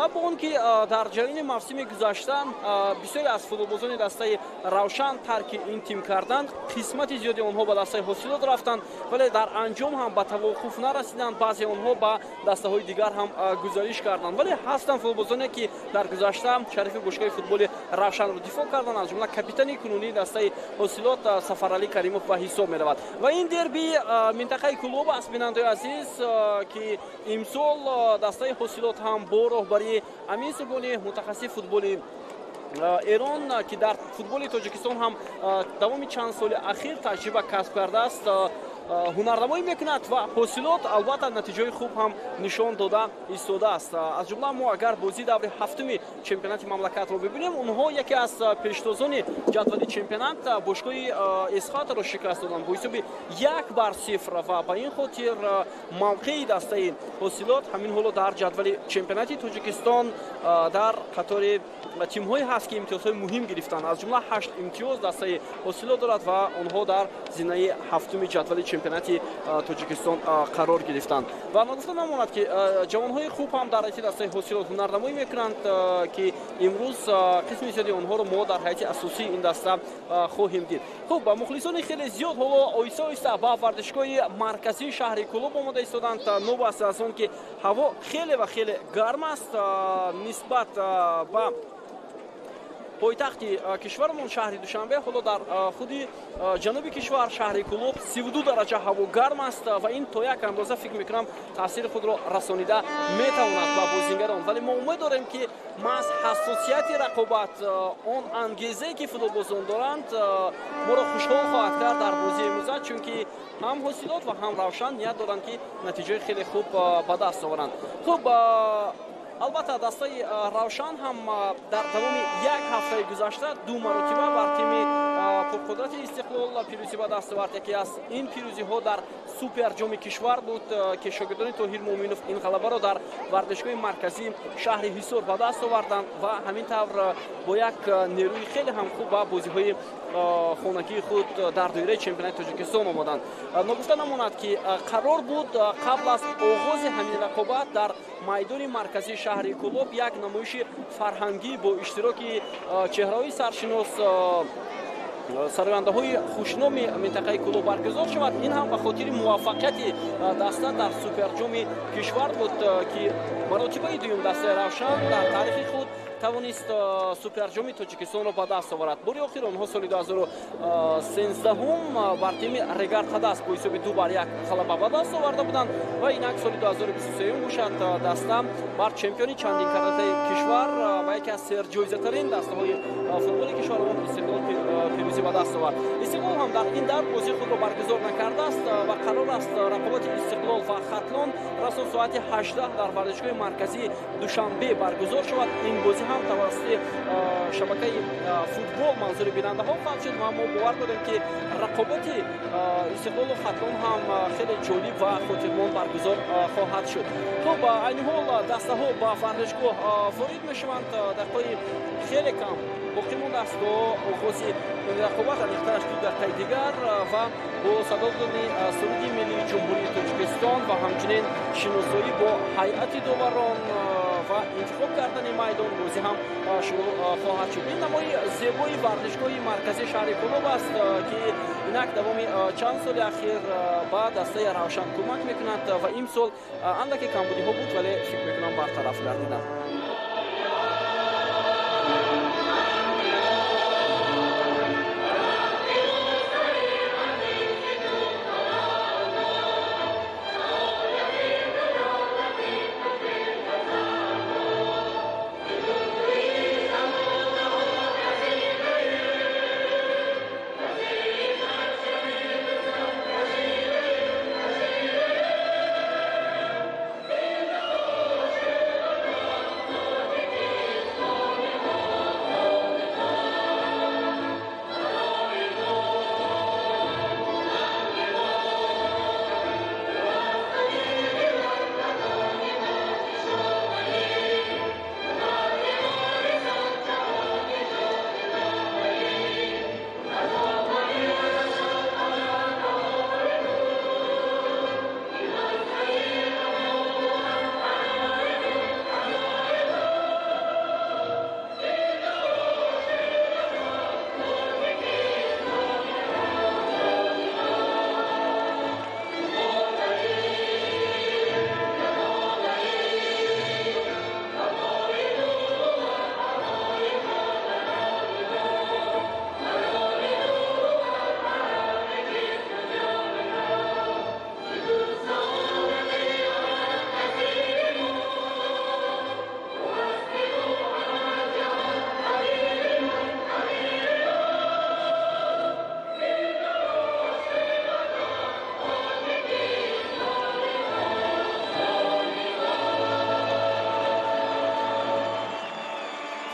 Ва бо он ки дар ҷараёни мавсими гузашта бисёре аз футболбозони дастаи Равшан тарки ин тим карданд, қисмати зиёди онҳо ба дастаи Ҳосилот рафтанд, вале дар анҷом ҳам ба тавоқуф нарасиданд. Баъзе онҳо ба дастаҳои дигар ҳам гузариш карданд, вале ҳастанд футболбозоне, ки дар гузашта шарифи бошгоҳи футболи Равшанро дифоъ карданд, аз ҷумла капитани кунунии дастаи Ҳосилот Сафаралӣ Каримов ба ҳисоб меравад. Ва ин дерби минтақаи Кӯлоб аст, бинандаои азиз, ки имсол дастаи Ҳосилот ҳам бо роҳбарии Амин Субҳонӣ, мутахассиси футболи Эрон, ки дар футболи Тоҷикистон ҳам давоми чанд соли ахир таҷриба касб кардааст, ҳунарнамоӣ мекунад ва Ҳосилот албатта натиҷаҳои хуб ҳам нишон дода истодааст. Аз ҷумла мо агар бозии даври ҳафтуми чемпионати мамлакатро бибинем, онҳо яке аз пештозони ҷадвали чемпионат бошгоҳи Эсхатро шикаст доданд бо ҳисоби 1-0 ва ба ин хотир мавқеи дастаи Ҳосилот ҳамин ҳоло дар ҷадвали чемпионати Тоҷикистон дар қатори тимҳое ҳаст, ки имтиёзҳои муҳим гирифтанд. Аз ҷумла 8 имтиёз дастаи Ҳосилот дорад ва онҳо дар зинаи ҳафтуми ҷадвали чемпионати Тоҷикистон қарор гирифтанд. Ва ногуфта намонад, ки ҷавонҳои хуб ҳам дар ҳайати дастаи Ҳосилот ҳунарнамоӣ мекунанд, ки имрӯз қисми зиёди онҳоро мо дар ҳайати асосии ин даста хоҳем дид. Хуб, мухлисони хеле зиёд ҳоло оҳиста оҳиста ба варзишгоҳи марказии шаҳри Кӯлоб омода истоданд. Новобаста аз он ки ҳаво хеле ва хеле гарм аст нисбат ба пойтахти кишварамон шаҳри Душанбе, ҳоло дар худи ҷануби кишвар шаҳри Кӯлоб 32 дараҷа ҳаво гарм аст ва ин то як андоза фикр мекунам таъсири худро расонида метавонад ба бозингарон. Вале мо умед дорем, ки маҳз ҳассосияти рақобат, он ангезае, ки футболбозон доранд, моро хушҳол хоҳад кард дар бозии имрӯза, чунки ҳам Ҳосилот ва ҳам Равшан ният доранд, ки натиҷаи хеле хуб ба даст оваранд. Хуб, албатта дастаи Равшан ҳам дар давоми як ҳафтаи гузашта ду маротиба бар тими пурқудрати Истиқлол пирӯзӣ ба даст овард. Яке аз ин пирӯзиҳо дар суперҷоми кишвар буд, ки шогирдони Тоҳир Муъминов ин ғалабаро дар варзишгоҳи марказии шаҳри Ҳисор ба даст оварданд ва ҳамин тавр бо як нерӯи хеле ҳам хуб ба бозиҳои хонагии худ дар доираи чемпионати Тоҷикистон омаданд. Ногуфта намонад, ки қарор буд қабл аз оғози ҳамин рақобат дар майдони марказии шаҳри Кӯлоб як намоиши фарҳангӣ бо иштироки чеҳраҳои саршинос, сарояндаҳои хушноми минтақаи Кӯлоб баргузор шавад. Ин ҳам ба хотири муваффақияти даста дар суперҷоми кишвар буд, ки маротибаи дуюм дастаи Равшан дар таърихи худ тавонист суперҷоми Тоҷикистонро ба даст оварад. Бори охир онҳо соли 2013 бар тими Регар Қадас бо ҳисоби 2-1 ғалаба ба даст оварда буданд ва инак соли 2023 бошад, даста бар чемпиони чандинкаратаи кишвар ва яке аз серҷоизатарин дастаҳои футболи кишварамон Истиқлол пирӯзӣ ба даст овард. Истиқлол ҳам дар ин давр бозии худро баргузор накардааст ва қарор аст рақобати Истиқлол ва Хатлон расо соати 18 дар варзишгоҳи марказии Душанбе баргузор шавад. Ин бозӣ ҳам тавассути шабакаи футбол манзури бинандаҳо хоҳад шуд ва мо бовар дорем, ки рақобати Истиқлолу Хатлон ҳам хеле ҷолиб ва хотирмон баргузор хоҳад шуд. Хуб, айни ҳол дастаҳо ба варзишгоҳ ворид мешаванд. Дақиқаи хеле кам боқӣ мондааст то оғози ин рақобат, аниқтараш 2 дақиқаи дигар, ва бо садо додани суруди миллии Ҷумҳурии Тоҷикистон ва ҳамчунин шиносоӣ бо ҳайати доварон ва интихоб кардани майдон бозӣ ҳам шурӯъ хоҳад шуд. Ин намои зебои варзишгоҳи марказии шаҳри Кӯлоб аст, ки инак давоми чанд соли ахир ба дастаи Равшан кӯмак мекунад ва имсол андаке камбудиҳо буд, вале фикр мекунам бартараф гардиданд.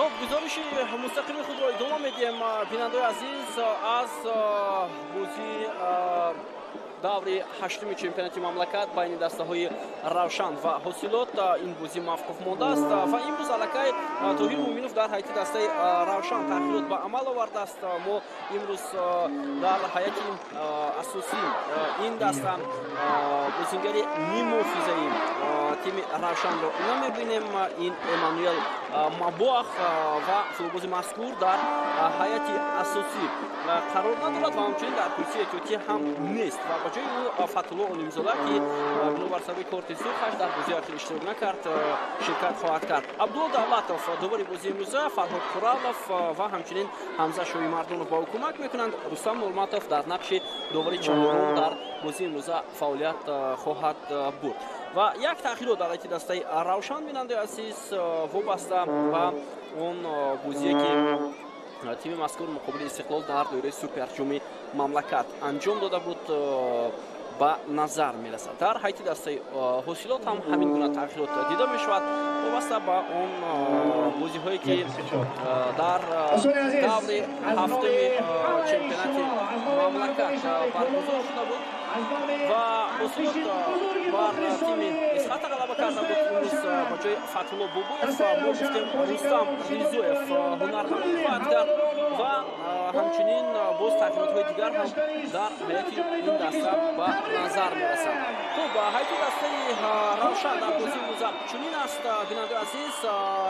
Хуб, гузориши мустақими худро идома медиҳем, бинандаои азиз, аз бозии даври ҳаштуми чемпионати мамлакат байни дастаҳои Равшан ва Ҳосилот. Ин бозӣ мавқуф мондааст ва имрӯз аллакай Тоҳир Муъминов дар ҳайати дастаи Равшан тағйирот ба амал овардааст. Мо имрӯз дар ҳайати асосии ин даста бозингари ниммуҳофизаи тими Равшанро намебинем. Ин Эммануэл Мабоах ва футболбози мазкур дар ҳайати асосӣ қарор надорад ва ҳамчунин дар курсии эҳтиётӣ ҳам нест ва ба ҷои ӯ Фатҳулло Олимзода, ки бинобар сабаби корти сурхаш дар бозии охир иштирок накард, ширкат хоҳад кард. Абдулло Давлатов довари бозии имрӯза, Фарҳод Қуралов ва ҳамчунин Ҳамза Шоҳимардонов ба ӯ кӯмак мекунанд. Рустам Нурматов дар нақши довари чаҳорум дар бозии имрӯза фаъолият хоҳад бурд. Ва як таъхирот дар ҳайати дастаи Равшан, бинандаи азиз, вобаста ба он бозие, ки тими мазкур муқобили Истиқлол дар доираи суперҷоми мамлакат анҷом дода буд, ба назар мерасад. Дар ҳайати дастаи Ҳосилот ҳам ҳамин гуна тағйирот дида мешавад, вобаста ба он бозиҳое, ки дар даври ҳафтуми чемпионати мамлакат баргузор шуда буд ва Ҳосилот бар тими Исхата ғалаба карда буд. Имрӯз ба ҷои Фатҳулло Бобоев, мо гуфтем, Рустам Ризоев ҳунарнамоӣ хоҳад кард ва ҳамчунин боз тағйиротҳои дигар ҳам дар ҳайати ин даста ба назар мерасад. Хуб, ҳайати дастаи Равшан дар бозии имрӯза чунин аст, бинандаи азиз: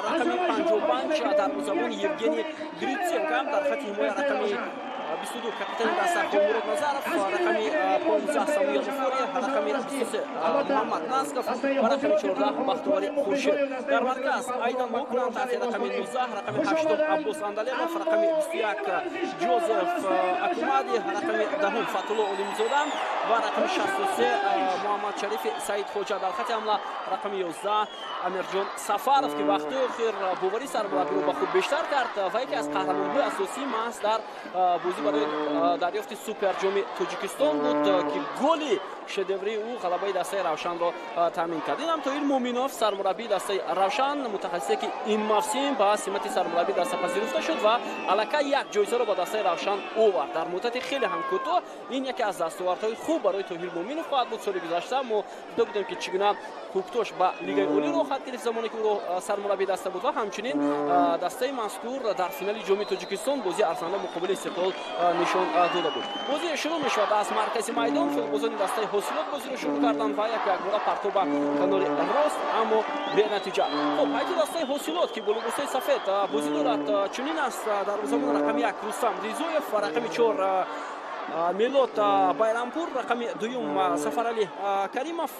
рақами 55 дарвозабон Евгений Гриценко, дар хати ҳимоя рақами 22 капитани даста Хомурод Назаров, рақами 15 Самуел Ғуфорӣ, рақами 23 Муҳаммад Насков ва рақами 14 Бахтовари Хуршед. Дар марказ Айдан Мокран таҳти рақами 19, рақами 8 Аббос Андалемов, рақами 21 Ҷозеф Акумади, рақами 10 Фатулло Олимзода ва рақами 63 Муҳаммадшарифи Саидхоҷа. Дар хати ҳамла рақами 11 Амирҷон Сафаров, ки вақтҳои охир боварӣ сармураббиро ба худ бештар кард ва яке аз қаҳрамонҳои асосии маҳз дар бозӣ барои дарёфти суперҷоми Тоҷикистон буд, ки голи шедеврии ӯ ғалабаи дастаи Равшанро таъмин кард. Инам Тоҳир Муъминов, сармураббии дастаи Равшан, мутахассисе, ки ин мавсим ба симати сармураббии даста пазируфта шуд ва аллакай як ҷоизаро ба дастаи Равшан овард дар муддати хеле ҳам кӯтоҳ. Ин яке аз дастовардҳои хуб барои Тоҳир Муъминов хоҳад буд. Соли гузашта мо дида будем, ки чӣ гуна Кӯктош ба Лигаи Олӣ роҳхат гирифт, замоне ки ӯро сармураббии даста буд, ва ҳамчунин дастаи мазкур дар финали ҷоми Тоҷикистон бозии арзанда муқобили Истиқлол нишон дода буд. Бозӣ шурӯъ мешавад аз маркази майдон. Футболбозони дастаи Ҳосилот бозиро шурӯъ карданд ва як якбора партоб ба канори рост, аммо бенатиҷа. Хуб, ҳайати дастаи Ҳосилот, ки бо либосҳои сафед бозӣ дорад, чунин аст: дарвозабон рақами 1 Рустам Ризоев, рақами 4 Мелод Байрампур, рақами 2 Сафаралӣ Каримов,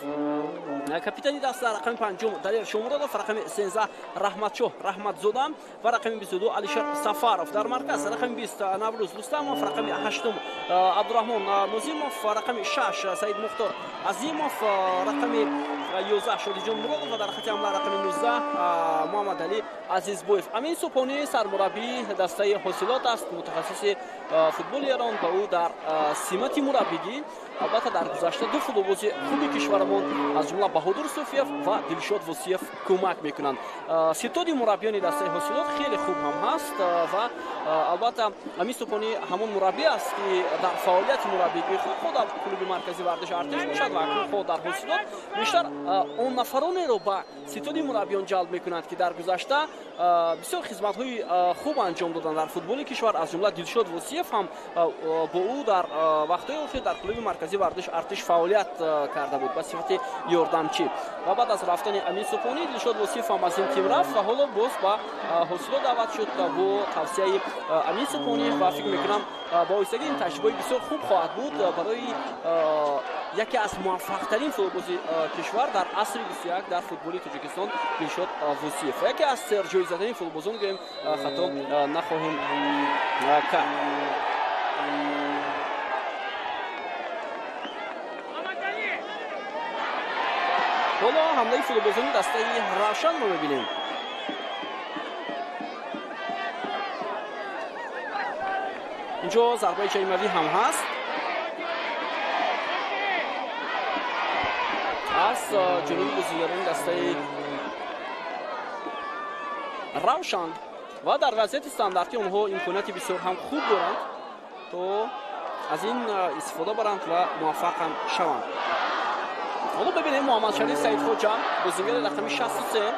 капитани даста, рақами 5 Далер Шомуродов, рақами 13 Раҳматшоҳ Раҳматзода ва рақами 22 Алишер Сафаров. Дар марказ рақами 20 Наврӯз Рустамов, рақами 8 Абдураҳмон Нозимов, рақами 6 Саид Мухтор Азимов, рақами 11 Шодиҷон Муродов ва дар хати ҳамла рақами 19 Муҳаммадалӣ Азизбоев. Амин Субҳонӣ сармураббии дастаи Ҳосилот аст, мутахассиси футболи Эрон, ба ӯ дар симати мураббигӣ албатта дар гузашта ду футболбози хуби кишварамон, аз ҷумла Баҳодур Суфиев ва Дилшод Восиев, кӯмак мекунанд. Ситоди мураббиёни дастаи Ҳосилот хеле хуб ҳам ҳаст ва албатта Амин Субҳонӣ ҳамон мураббӣ аст, ки дар фаъолияти мураббигии худ, худ дар клуби марказии варзиши Артиш бошад ва акнун худ дар Ҳосилот, бештар он нафаронеро ба ситоди мураббиён ҷалб мекунанд, ки дар гузашта бисёр хизматҳои хуб анҷом доданд дар футболи кишвар. Аз ҷумла Дилшод Восиев ҳам бо ӯ дар вақтҳои охир дар клуби марказии варзиши Артиш фаъолият карда буд ба сифати ёрдамчӣ ва баъд аз рафтани Амин Субҳонӣ Дилшод Восиев ҳам аз ин тим рафт ва ҳоло боз ба Ҳосилот даъват шуд бо тавсияи Амин Субҳонӣ ва фикр мекунам, ба воситаи ин таҷрибаи бисёр хуб хоҳад буд барои яке аз муваффақтарин футболбози кишвар дар асри 21 дар футболи Тоҷикистон Дилшод Восиев, яке аз серҷоизатарин футболбозон гӯем, хато нахоҳем кард. Ҳоло ҳамлаи футболбозони дастаи Равшанро мебинем. Инҷо зарбаи ҷаримавӣ ҳам ҳаст аз ҷониби бозигарони дастаи Равшан. Ва дар вазъияти стандартӣ онҳо имконияти бисёр ҳам хуб доранд, то аз ин истифода баранд ва муваффақ ҳам шаванд. Ҳоло бибинем, Муҳаммадшариф Саидхоҷа, бозингари рақами 63,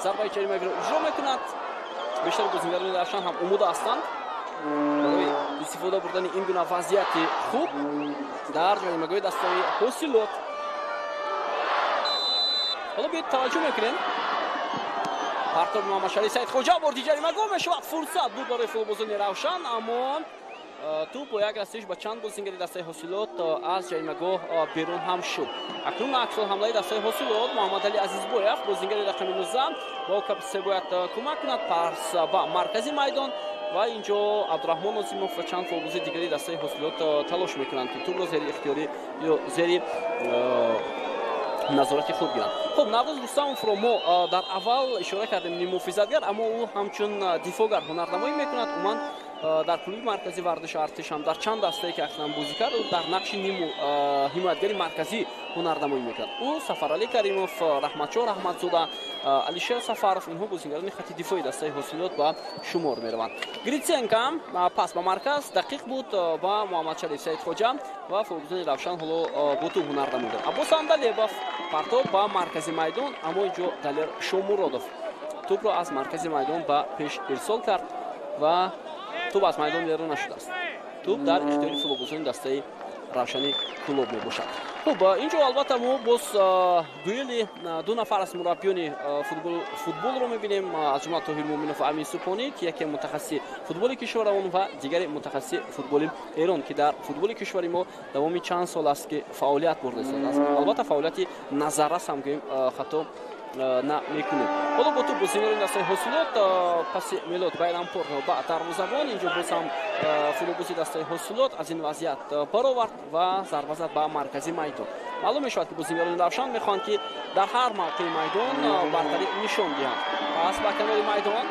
зарбаи ҷаримавиро иҷро мекунад. Бештари бозингарони Равшан ҳам омода ҳастанд барои истифода бурдани ин гуна вазъияти хуб дар ҷаримагоҳи дастаи Ҳосилот. Ҳоло биёед таваҷҷӯҳ мекунем. Партоби Муҳаммадшариф Саидхоҷа ворди ҷаримагоҳ мешавад. Фурсат буд барои футболбозони Равшан, аммо тӯб бо як расиш ба чанд бозингари дастаи Ҳосилот аз ҷаримагоҳ берун ҳам шуд. Акнун аксул ҳамлаи дастаи Ҳосилот. Муҳаммадали Азизбоев, бозингари рақами 19, бо капсе бояд кӯмак кунад. Пас ба маркази майдон ва инҷо Абдураҳмон Нозимов ва чанд футболбози дигари дастаи Ҳосилот талош мекунанд, ки тӯбро зери ихтиёрӣ ё зери назорати худ гиранд. Хуб, Наврӯз Рустамовро мо дар аввал ишора кардем ниммуҳофизатгар, аммо ӯ ҳамчун дифоъгар ҳунарнамоӣ мекунад. Умуман, дар клуби марказии варзиши Артиш ҳам дар чанд дастае, ки ахиран бозӣ кард, ӯ дар нақши ҳимоятгари марказӣ ҳунарнамоӣ мекард. Ӯ, Сафаралӣ Каримов, Раҳматшоҳ Раҳматзода, Алишер Сафаров, инҳо бозингарони хати дифои дастаи Ҳосилот ба шумор мераванд. Гритсенко пас ба марказ дақиқ буд ба Муҳаммадшариф Саидхоҷа ва футболбозони Равшан ҳоло бо тӯб ҳунарнамоӣ дорад. Аббос Андалебов, партоб ба маркази майдон, аммо инҷо Далер Шомуродов тӯбро аз маркази майдон ба пеш ирсол кард ва тӯб аз майдон берун нашудааст. Тӯб дар ихтиёри футболбозони дастаи Равшани Кӯлоб мебошад. Хуб, инҷо албатта мо боз дуэли ду нафар аз мураббиёни футболро мебинем, аз ҷумла Тоҳир Муъминов ва Амин Субҳонӣ, ки яке мутахассиси футболи кишварамон ва дигаре мутахассиси футболи Эрон, ки дар футболи кишвари мо давоми чанд сол аст, ки фаъолият бурда истодааст. Албатта, фаъолияти назаррас ҳам гӯем, хато намекунем. Ҳоло бо тӯб бозингарони дастаи Ҳосилот. Паси Мелод Байрампур ба дарвозабон. Инҷо боз ҳам футболбози дастаи Ҳосилот аз ин вазъият баровард ва зарба зад ба маркази майдон. Маълум мешавад, ки бозингарони Равшан мехоҳанд, ки дар ҳар мавқеи майдон бартарӣ нишон диҳанд. Пас ба канори майдон,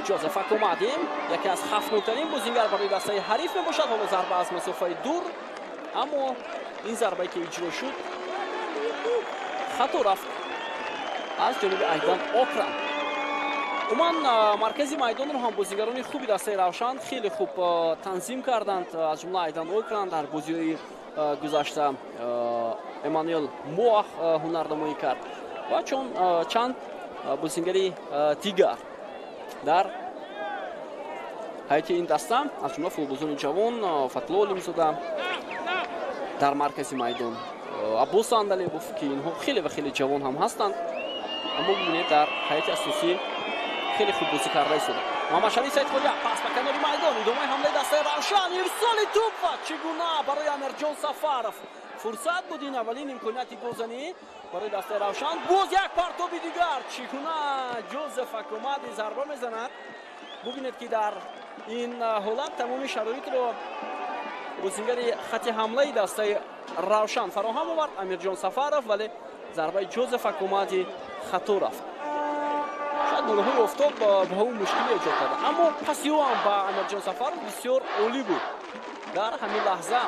Ҷозеф Акомади, яке аз хавфноктарин бозингар барои дастаи ҳариф мебошад. Ҳоло зарба аз масофаи дур, аммо ин зарбае, ки иҷро шуд, хато рафт аз ҷониби Айдан Окран. Умуман, маркази майдонро ҳам бозигарони хуби дастаи Равшан хеле хуб танзим карданд, аз ҷумла Айдан Окран, дар бозиҳои гузашта Эммануэл Моах ҳунарнамоӣ кард ва чун чанд бозингари дигар дар ҳайати ин даста, аз ҷумла футболбозони ҷавон Фатло Олимзода дар маркази майдон, Аббос Андалебов, ки инҳо хеле ва хеле ҷавон ҳам ҳастанд, аммо бибинед, дар ҳайати асосӣ хеле хуб бозӣ карда истода. Муҳаммадшариф Саидхоҷа, пас ба канори майдон, идомаи ҳамлаи дастаи Равшан, ирсоли тӯб ва чӣ гуна барои Амирҷон Сафаров фурсат буд. Ин аввалин имконияти голзанӣ барои дастаи Равшан. Боз як партоби дигар, чӣ гуна Ҷозеф Акомади зарба мезанад! Бубинед, ки дар ин ҳолат тамоми шароитро бозингари хати ҳамлаи дастаи Равшан фароҳам овард, Амирҷон Сафаров, вале зарбаи Ҷозеф Акомади хато рафт. Шояд нурҳои офтоб ба ӯ мушкилӣ эҷод карда, аммо паси ӯ ҳам ба Амирҷон Сафаров бисёр олӣ буд. Дар ҳамин лаҳза,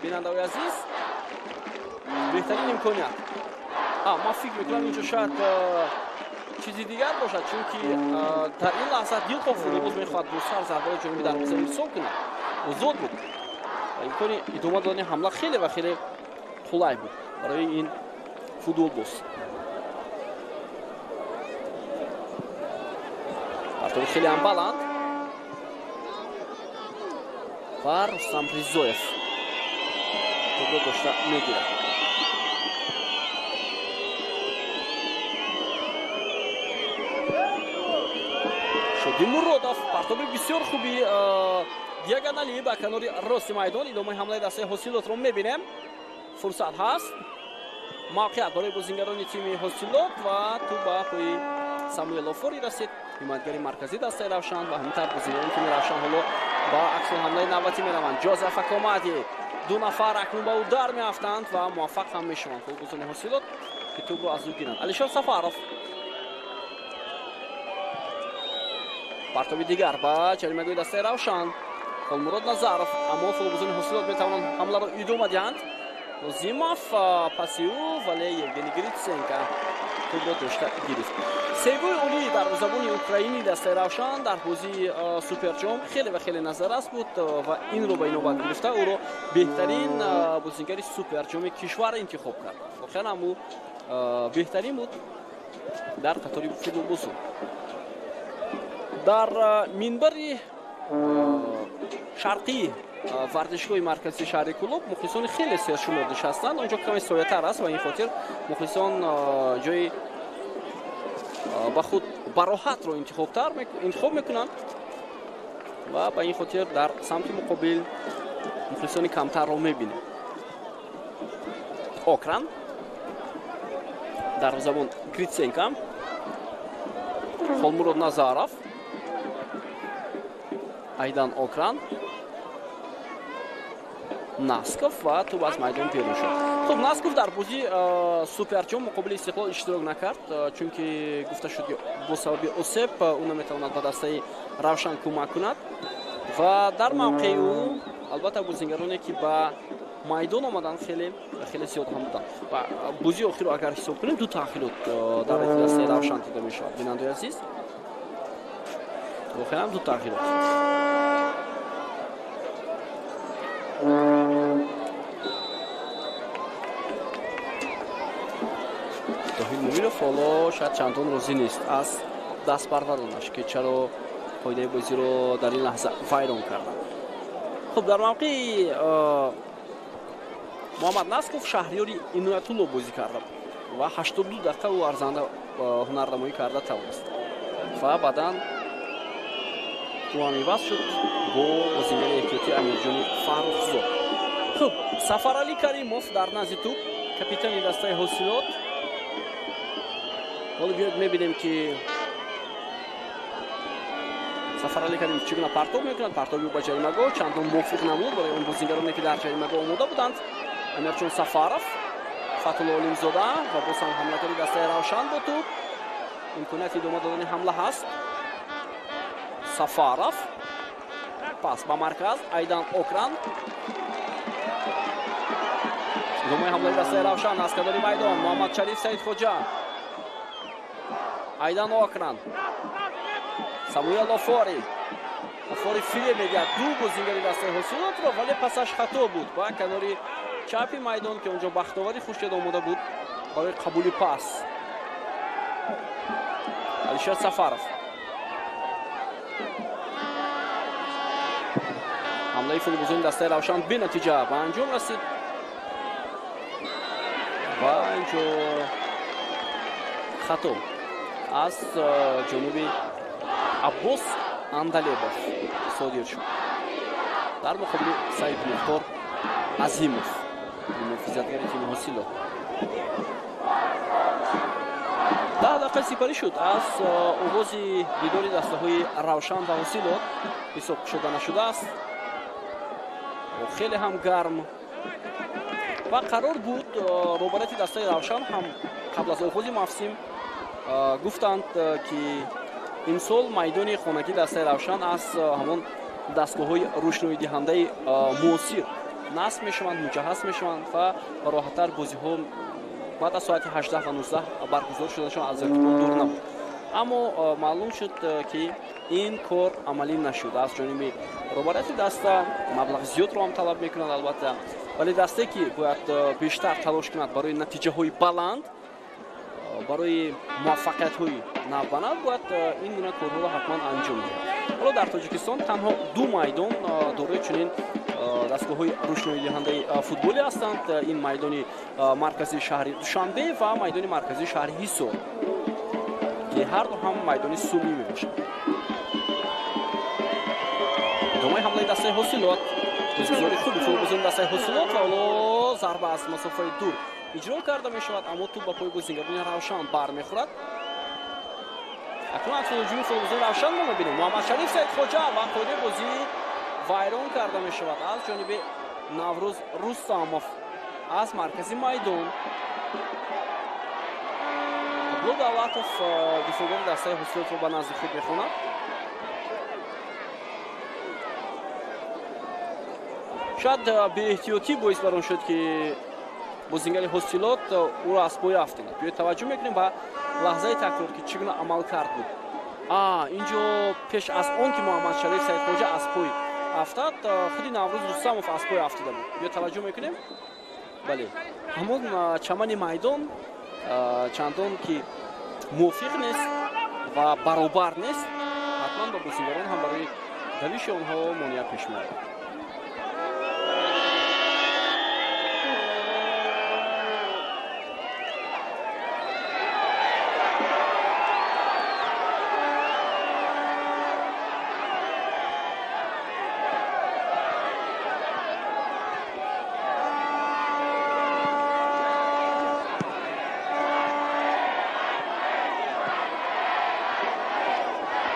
бинандаҳои азиз, беҳтарин имконият. Ман фикр мекунам, инҷо шояд чизи дигар бошад, чунки дар ин лаҳза дилхоҳ футболбоз мехоҳад бо сар зарбаро ҷониби дарвоза ирсол кунад. Озод буд ва имкони идома додани ҳамла хеле ва хеле қулай буд барои ин футболбоз. Партоби хеле ҳам баланд ва Рустам Ризоев тӯбро дошта мегирад. Шоди Муродов, партоби бисёр хуби диагоналӣ ба канори рости майдон. Идомаи ҳамлаи дастаи Ҳосилотро мебинем. Фурсат ҳаст, мавқеият барои бозингарони тими Ҳосилот ва тӯб ба пои Самуэл Офори расид, ҳимоятгари марказӣ дастаи Равшан. Ва ҳамин тавр бозингарони тими Равшан ҳоло ба аксул ҳамлаи навбатӣ мераванд. Ҷозеф Акомади, ду нафар акнун ба ӯ дар меафтанд ва муваффақ ҳам мешаванд футболбозони Ҳосилот, ки тӯбро аз ӯ гиранд. Алишер Сафаров, партоби дигар ба ҷаримагоҳи дастаи Равшан, Холмурод Назаров, аммо футболбозони Ҳосилот метавонанд ҳамларо идома диҳанд. Нозимов паси ӯ, вале Евгений Гриценко тӯбро дошта гирифт. Сеголи олӣ дар забони украинӣ дастаи Равшан дар бозии Суперҷом хеле ва хеле назаррас буд ва инро ба инобат гирифта ӯро беҳтарин бозигари Суперҷоми кишвар интихоб кард. Воқеан ҳам ӯ беҳтарин буд дар қатори футболбозон. Дар минбари шарқии варзишгоҳи марказии шаҳри Кӯлоб мухлисони хеле сершумор нишастанд. Онҷо каме соятар аст ва ин хотир мухлисон ҷои ба худ бароҳатро интихоб мекунанд ва ба ин хотир дар самти муқобил мухлисони камтарро мебинем. Окран, дарвозабон Гриценко, Холмурод Назаров, Айдан Окран, Насков ва тӯб аз майдон берун шуд. Хуб, Насков дар бозии Суперҷом муқобили Истиқлол иштирок накард, чунки гуфта шуд, ки бо сабаби осеб ӯ наметавонад ба дастаи Равшан кӯмак кунад ва дар мавқеи ӯ албатта бозигароне, ки ба майдон омаданд, хеле хеле зиёд ҳам буданд. Ва бозии охирро агар ҳисоб кунем, ду таъхирот дар дастаи Равшан дида мешавад. Бинандаи азиз, воқеан ду таъхирот. Тоҳир Муминов ҳоло шояд чандон розӣ нест аз дастпарваронаш, ки чаро қоидаи бозиро дар ин лаҳза вайрон карданд. Хуб, дар мавқеи Муҳаммад Насков Шаҳриёри Иноятулло бозӣ карда буд ва 82 дақиқа ӯ арзанда ҳунарнамоӣ карда тавонист ва баъдан ӯ ҳам иваз шуд бо бозигари эҳтиётӣ Амирҷони Фаррухзод. Хуб, Сафаралӣ Каримов дар назди тӯб, капитани дастаи Ҳосилот. Ҳоло биёед мебинем, ки Сафаралӣ Каримов чӣ гуна партоб мекунад. Партоби ӯ ба ҷаримагоҳ чандон мувофиқ намуд барои он бозигароне, ки дар ҷаримагоҳ омода буданд. Амирҷон Сафаров, Фатулло Олимзода ва боз ҳам ҳамлакори дастаи Равшан бо тӯб. Имконияти идома додани ҳамла ҳаст. Сафаров пас ба марказ, Айдан Окран. Идомаи ҳамлаи дастаи Равшан аз кадори майдон, Муҳаммадшариф Саидхоҷа, Айдан Окран, Самуэл Офори. Офори фиреб медиҳад ду бозигари дастаи Ҳосилотро, вале пасаш хато буд ба канори чапи майдон, ки онҷо Бахтовари Хуршед омода буд барои қабули пас. Алишер Сафаров. Ҳамлаи футболбозони дастаи Равшан бенатиҷа ба анҷом расид ва инҷо хато аз ҷониби Аббос Андалебов содир шуд дар муқобили Саид Мухтор Азимов, муҳофизатгари тими Ҳосилот. 10 дақиқа сипарӣ шуд аз оғози дидори дастаҳои Равшан ва Ҳосилот. Ҳисоб кушода нашудааст, хеле ҳам гарм ва қарор буд роҳбарияти дастаи Равшан ҳам қабл аз оғози мавсим гуфтанд, ки имсол майдони хонагии дастаи Равшан аз ҳамон дастгоҳҳои рӯшноидиҳандаи муосир насб мешаванд, муҷаҳҳаз мешаванд ва бароҳаттар бозиҳо баъд аз соати 18 ва 19 баргузор шуданашон аз эртибот дур набуд. Аммо маълум шуд, ки ин кор амалӣ нашуд аз ҷониби роҳбарияти даста. Маблағи зиёдро ҳам талаб мекунанд албатта, вале дастае, ки бояд бештар талош кунад барои натиҷаҳои баланд, барои муваффақиятҳои навбанав, бояд ин гуна корҳоро ҳатман анҷом диҳад. Ҳоло дар Тоҷикистон танҳо ду майдон дорои чунин дастгоҳҳои рӯшноидиҳандаи футболӣ ҳастанд. Ин майдони марказии шаҳри Душанбе ва майдони марказии шаҳри Ҳисор, ки ҳарду ҳам майдони сунъӣ мебошанд. Идомаи ҳамлаи дастаи Ҳосилот, бозигузори хуби футболбозони дастаи Ҳосилот ва ҳоло зарба аз масофаи дур иҷро карда мешавад, аммо тӯб ба пои бозигарони Равшан бармехӯрад. Акнун акси ҳуҷуми футболбозони Равшан мо мебинем. Муҳаммадшариф Саидхоҷа ва қоидаи бозӣ вайрон карда мешавад аз ҷониби Наврӯз Рустамов аз маркази майдон. Абдулло Давлатов дифоъгари дастаи Ҳосилотро ба назди худ мехонад. Шояд беэҳтиётӣ боис бар он шуд, ки Бозингари Ҳосилот ӯро аз пой афтонад. Биёед таваҷҷӯҳ мекунем ба лаҳзаи такрор, ки чӣ гуна амалкард буд. Инҷо пеш аз он ки Муҳаммадшариф Саидхоҷа аз пой афтад, худи Наврӯз Рустамов аз пой афтида буд. Биёед таваҷҷӯҳ мекунем. Бале, ҳамон чамани майдон чандон ки мувофиқ нест ва баробар нест, ҳатман ба бозингарон ҳам барои давиши онҳо монеа пеш меояд.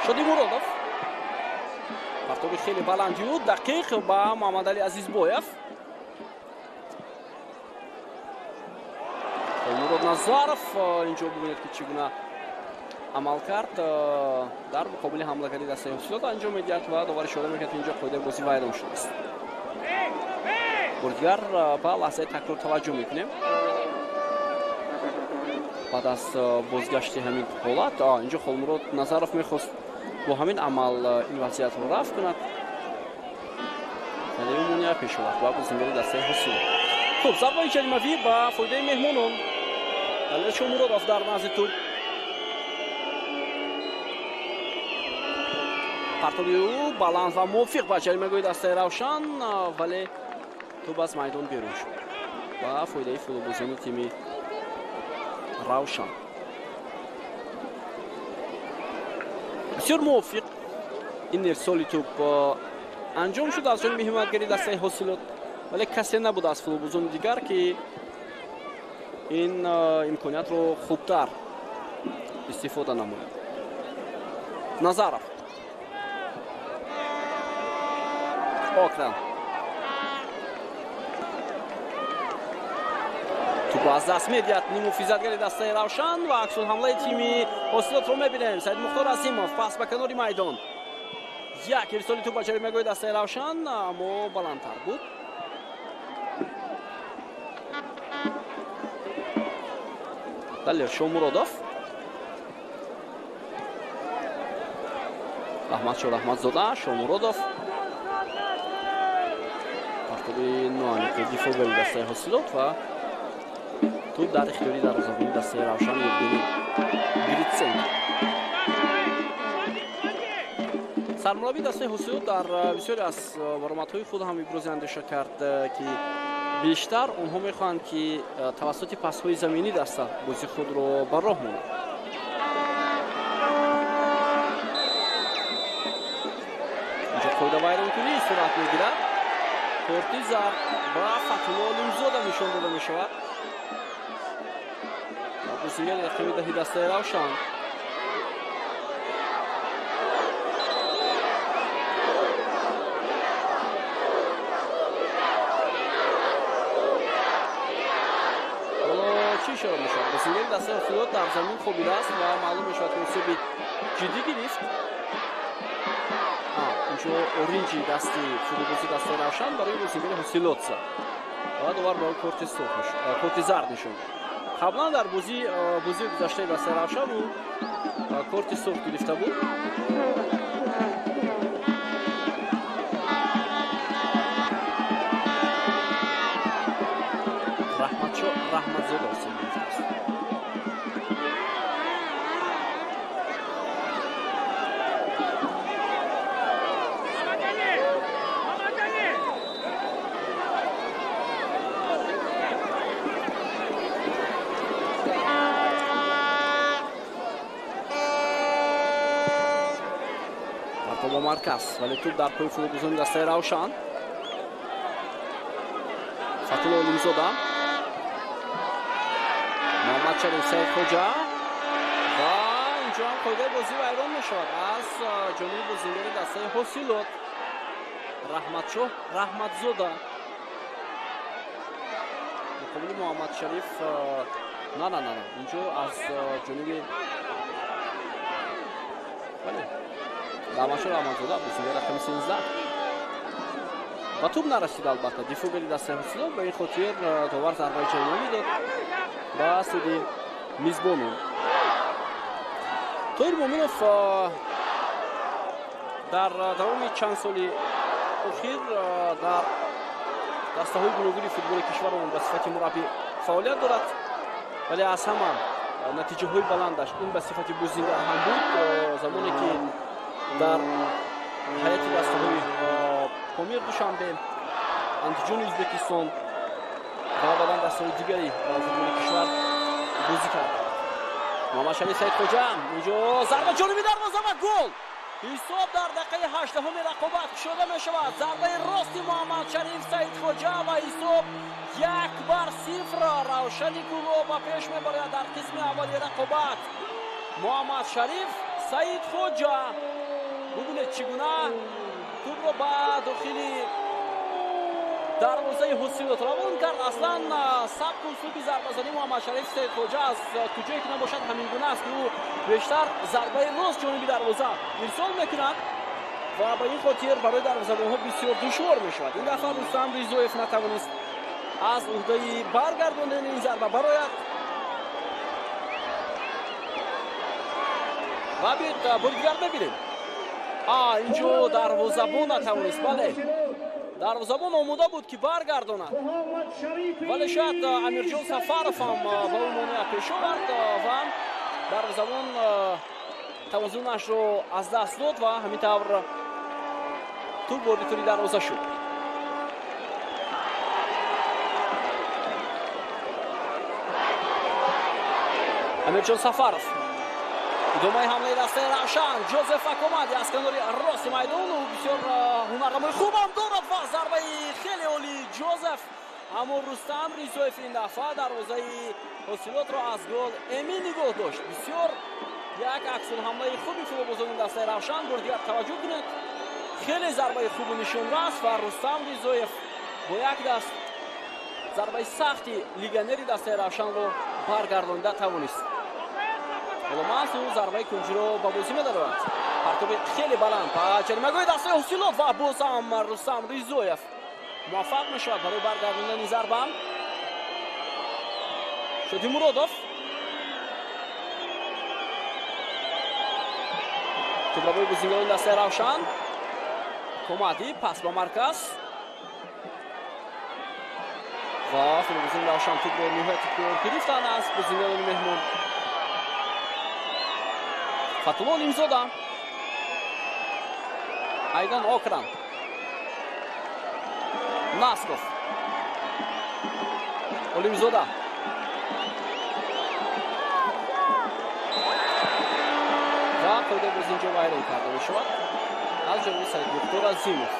Шодимуродов партоби хеле баланди ӯ дақиқ ба Муҳаммадалӣ Азизбоев. Мурод Назаров инҷо бубинед, ки чӣ гуна амал кард дар муқобили ҳамлагари дастаи Ҳосилот анҷом медиҳад ва довар ишора мекунад, ки инҷо қоидаи бозӣ вайрон шудааст. Бори дигар ба лаҳзаи такрор таваҷҷӯҳ мекунем. Баъд аз бозгашти ҳамин ҳолат инҷо Холмурод Назаров мехост бо ҳамин амал ин вазъиятро рафъ кунад, вале ӯ монеа пеш овард ба бозингари дастаи Ҳосилот. Хуб, зарбаи ҷаримавӣ ба фоидаи меҳмонон. Далер Шомуродов дар назди тӯб. Партоби ӯ баланд ва мувофиқ ба ҷаримагоҳи дастаи Равшан, вале тӯб аз майдон берун шуд ба фоидаи футболбозони тими Равшан. Бисёр мувофиқ ин ирсоли тӯб анҷом шуд аз ҷониби ҳимоятгари дастаи Ҳосилот, вале касе набуд аз футболбозони дигар, ки ин имкониятро хубтар истифода намояд. Назаров. Окран. Тӯбро аз даст медиҳад ниммуҳофизатгари дастаи Равшан ва аксулҳамлаи тими Ҳосилотро мебинем. Саидмухтор Азимов пас ба канори майдон. Як ирсоли тӯб ба ҷаримагоҳи дастаи Равшан, аммо баландтар буд. Далер Шомуродов. Раҳматшо Раҳматзода, Шомуродов. Партоби ноаниқи дифоъгари дастаи Ҳосилот ва тӯб дар ихтиёри дарвозабони дастаи Равшан Евгений Гритсенко. Сармураббии дастаи Ҳосилот дар бисёре аз баромадҳои худ ҳам ибрози андеша кард, ки бештар онҳо мехоҳанд, ки тавассути пасҳои заминӣ даста бозии худро ба роҳ монанд. Инҷо қоидавайронкунӣ сурат мегирад. Корти зард ба Фатҳулло Олимзода нишон дода мешавад. Бозингари рақами 10 дастаи Равшан. Ҳоло чӣ ишора мешавад? Бозингари дастаи Ҳосилот дар замин хобидааст ва маълум мешавад, ки осеби ҷиддӣ гирифт. Инҷо оринҷи дасти футболбози дастаи Равшан барои бозингари Ҳосилот зад ва довар ба ӯ корти зард нишон дод. Қаблан дар бозии гузаштаи дастаи Равшан ӯ корти сурх гирифта буд. Раҳматшо Раҳматзода осеб гирифтааст. Ба марказ, вале тӯб дар пои футболбозони дастаи Равшан. Фатҳулло Олимзода, Муҳаммадшариф Саидхоҷа ва инҷо ҳам қоидаи бозӣ вайрон мешавад аз ҷониби бозингари дастаи Ҳосилот Раҳматшоҳ Раҳматзода муқобили Муҳаммадшариф. На, на, на, инҷо аз ҷониби бале Раҳматшоҳ Раҳматзода, бозингари рақами 13. Ба тӯб нарасид, албатта дифоъгари дастаи Ҳосилот, ба ин хотир довар зарбаи ҷаримавӣ дод ба суди мизбонон. Тоҳир Муъминов дар давоми чанд соли охир дар дастаҳои гуногуни футболи кишваромон ба сифати мураббӣ фаъолият дорад, вале аз ҳама натиҷаҳои баландаш ин ба сифати бозингар ҳам буд, замоне ки дар ҳайати дастаҳои Помир Душанбе, Андиҷони Ӯзбекистон ва баъдан дастаҳои дигари футболи кишвар бозӣ кард. Муҳаммадшариф Саидхоҷа, инҷо зарба ҷониби дарвоза ва гол! Ҳисоб дар дақиқаи 18-уми рақобат кушода мешавад. Зарбаи рости Муҳаммадшариф Саидхоҷа ва ҳисоб 1-0. Равшани Кӯлоб ба пеш мебарад дар қисми аввали рақобат. Муҳаммадшариф Саидхоҷа, бубинед чӣ гуна тӯбро ба дохили дарвозаи Ҳосилот равон кард. Аслан сабку услуби зарбазании Муҳаммадшариф Саидхоҷа аз куҷое ки набошад ҳамин гуна аст, ки ӯ бештар зарбаи рост ҷониби дарвоза ирсол мекунад ва ба ин хотир барои дарвозабонҳо бисёр душвор мешавад. Ин дафъа Рустам Ризоев натавонист аз уҳдаи баргардондани ин зарба барояд. Ва биёед бори дигар мебинем. Инҷо дарвозабон натавонист, бале, дарвозабон омода буд ки баргардонад, вале шояд Амирҷон Сафаров ҳам ба ӯ монеа пеш овард ва дарвозабон тавозунашро аз даст дод ва ҳамин тавр тӯб вориди тури дарвоза шуд. Амирҷон Сафаров, идомаи ҳамлаи дастаи Равшан. Ҷозеф Акомади аз канори рости майдон, ӯ бисёр ҳунарнамои хубам дорад ва зарбаи хеле олии Ҷозеф, аммо Рустам Ризоев ин дафъа дарвозаи Ҳосилотро аз гол эмин нигоҳ дошт. Бисёр як аксулҳамлаи хуби футболбозони дастаи Равшан. Бори дигар таваҷҷӯҳ кунед, хеле зарбаи хубу нишонрас ва Рустам Ризоев бо як даст зарбаи сахти легионери дастаи Равшанро баргардонда тавонист. Ҳоло маҳз ӯ зарбаи кунҷиро ба бозӣ медарорад. Партоби хеле баланд ба ҷаримагоҳи дастаи Ҳосилот ва боз ҳам Рустам Ризоев муваффақ мешавад барои баргардондани зарба. Шоди Муродов, тӯбрабои бозингарони дастаи Равшан. Комади пас ба марказ ва футболбозони Равшан тӯбро ниҳоят кор гирифтанд аз бозингарони меҳмон. Фатулло Олимзода, Айдан Окран, Насков, Олимзода. Ва қоидаи боз инҷо вайрон карда мешавад аз ҷониби Саидмухтор Азимов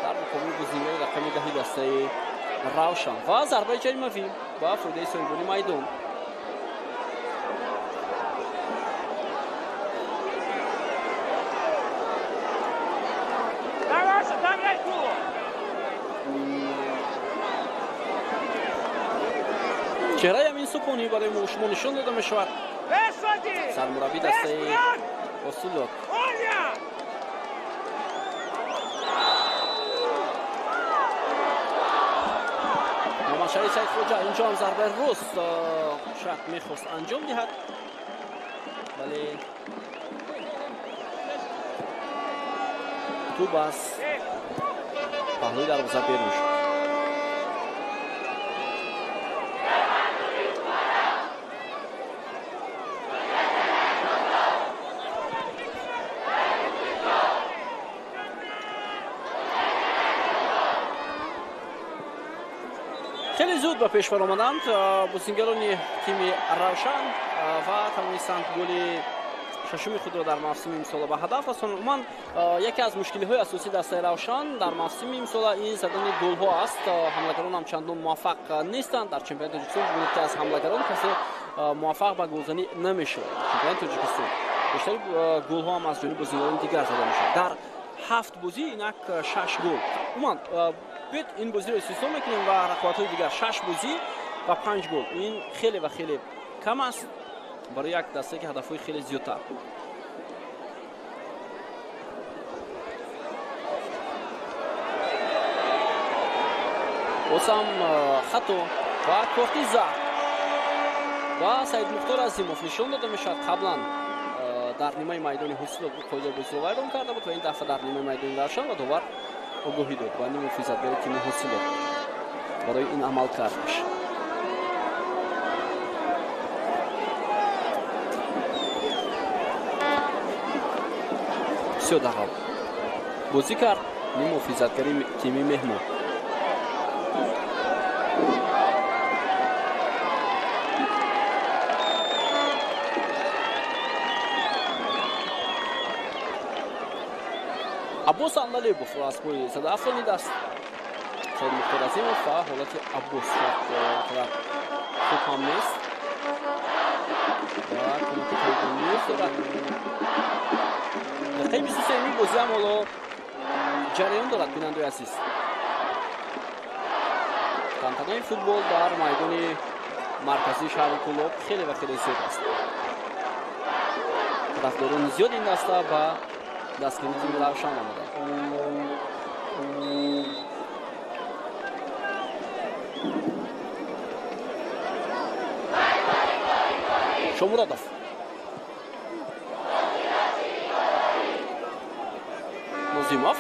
дар муқобили бозингари рақами 10 дастаи Равшан ва зарбаи ҷаримавӣ ба фоидаи соҳибони майдон. Чеҳраи Амин Субҳонӣ барои шумо нишон дода мешавад. Сармураббии дастаи Ҳосилот. Муҳаммадшариф Саидхоҷа инҷо ҳам зарбаи рост шояд мехост анҷом диҳад, вале тӯб аз паҳлӯи дарвоза берун шуд. Хеле зуд ба пеш баромаданд бозингарони тими Равшан ва тавонистанд голи шашуми худро дар мавсими имсола ба ҳадаф расонанд. Умуман яке аз мушкилиҳои асосии дастаи Равшан дар мавсими имсола ин задани голҳо аст. Ҳамлагарон ҳам чандон муваффақ нестанд. Дар чемпионати Тоҷикистон бубинед ки аз ҳамлагарон касе муваффақ ба голзанӣ намешавад. Чемпионати Тоҷикистон бештари голҳо ҳам аз ҷониби бозингарони дигар зада мешавад. Дар 7 бозӣ инак 6 гол. Умуман биёед ин бозиро истисно мекунем ва рақобатҳои дигар 6 бозӣ ва 5 гол. Ин хеле ва хеле кам аст барои як дастае ки ҳадафҳои хеле зиёдтар. Боз ҳам хато ва корти зард ва Саидмухтор Азимов нишон дода мешавад. Қаблан дар нимаи майдони Ҳосилот қоидаи бозиро вайрон карда буд ва ин дафъа дар нимаи майдони Равшан ва довар огоҳӣ дод ба ниммуҳофизатгари тими Ҳосилот барои ин амал кардаш. Бисёр дағал бозӣ кард ниммуҳофизатгари тими меҳмон. Аббос Андалебов аз пои зада афтонидааст. Саидмухтор Азимов ва ҳолати Аббос қадар хуб ҳам нест ва кӯмаки табибон ниёз дорад. Дақиқаи 23-юми бозӣ ҳам ҳоло ҷараён дорад, бинандаи азиз. Тантанаи футбол дар майдони марказии шаҳри Кӯлоб хеле ва хеле зиёд аст. Тарафдорони зиёд ин даста ба дастгирии тими Равшан омаданд. Шомуродов Нозимов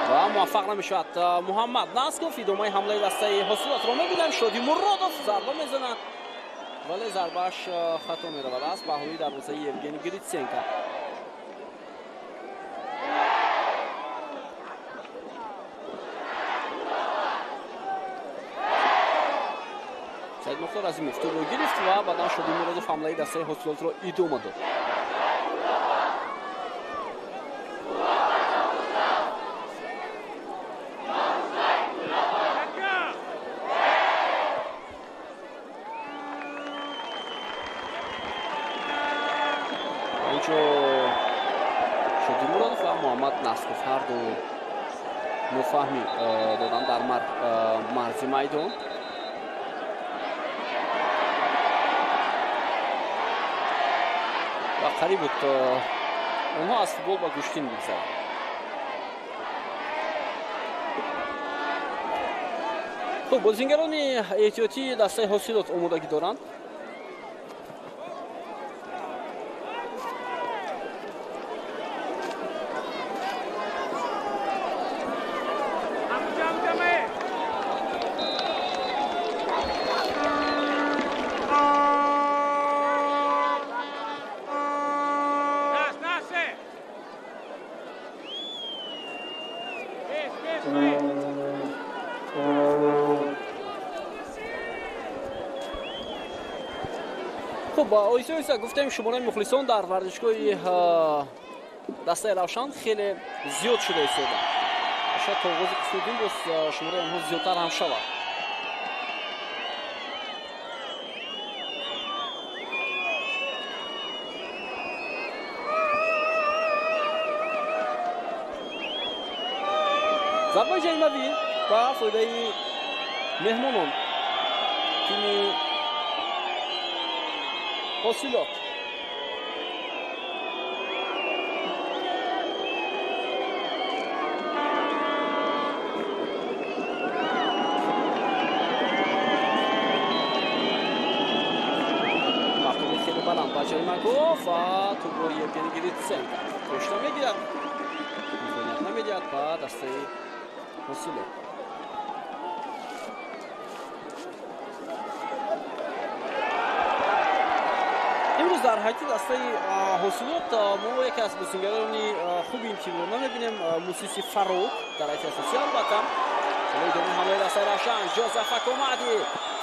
ва муваффақ намешавад Муҳаммад Насков. Идомаи ҳамлаи дастаи Ҳосилотро мебинам. Шодимуродов зарба мезанад, вале зарбааш хато меравад аз паҳлӯи дарвозаи Евгений Гритсенко. Саидмухтор Азимов тӯбро гирифт ва баъдан Шодимуродов ҳамлаи дастаи Ҳосилотро идома дод. Ончо Шодимуродов ва Муҳаммад Насков ҳарду нофаҳмӣ доданд дар марзи майдон. Ва қариб буд онҳо аз футбол ба гӯштин бигзаранд. Хуб, бозингарони эҳтиётии дастаи Ҳосилот омодагӣ доранд. Хуб, оҳиста оҳиста гуфтем шумораи мухлисон дар варзишгоҳи дастаи Равшан хеле зиёд шуда истода. Шояд то оғози қисми дуюм боз шумораи онҳо зиёдтар ҳам шавад. Зарбаи ҷаримавӣ ба фоидаи меҳмонон тими Ҳосилот. Мартаби хеле баланд ба ҷаримагоҳ ва тӯбро Евгений Гритсенко дошта мегирад, имконият намедиҳад ба дастаи Ҳосилот. Имрӯз дар ҳайати дастаи Ҳосилот мо яке аз бозингарони хуби ин тимро намебинем, Мусиси Фаруқ дар ҳайати асосӣ албатта. Идомаи ҳамлаи дастаи Равшан, Ҷозеф Акомади,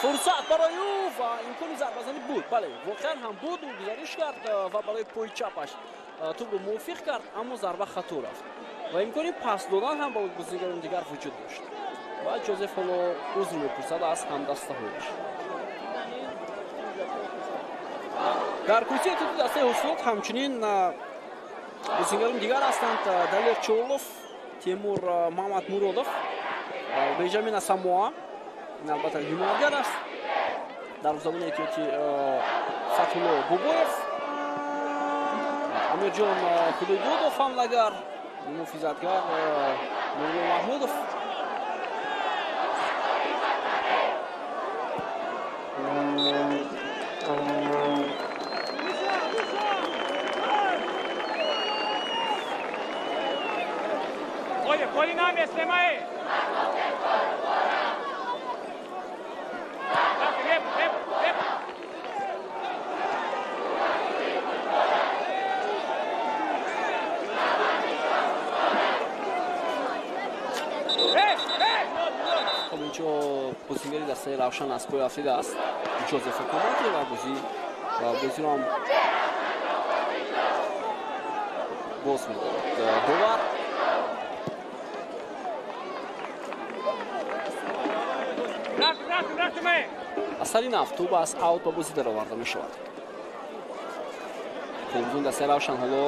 фурсат барои ӯ ва имкони зарбазанӣ буд. Бале, воқеан ҳам буд, ӯ гузариш кард ва барои пои чапаш тӯбро мувофиқ кард, аммо зарба хато рафт ва имкони пас додан ҳам ба бозингарони дигар вуҷуд дошт ва Ҷозеф ҳоло узр мепурсад аз ҳамдастаҳояш. Дар курсии эҳтиётии дастаи Ҳосилот ҳамчунин бозингарони дигар ҳастанд: Далер Чолов, Темур Мамадмуродов, Бенҷамин Асамоа, ин албатта ҳимоятгар аст. Дарвозабони эҳтиётӣ Фатҳулло Бобоев, Амирҷон Худойдодов ҳамлагар, муҳофизатгар Нурулло Маҳмудов. Хоб, инҷо бозингари дастаи Равшан аз пой афтидааст, Ҷозеф Комати, ва бозиро ҳам боз медорад довар. Асари нафт тӯб аз аут ба бозӣ дароварда мешавад. Футболбозони дастаи Равшан ҳоло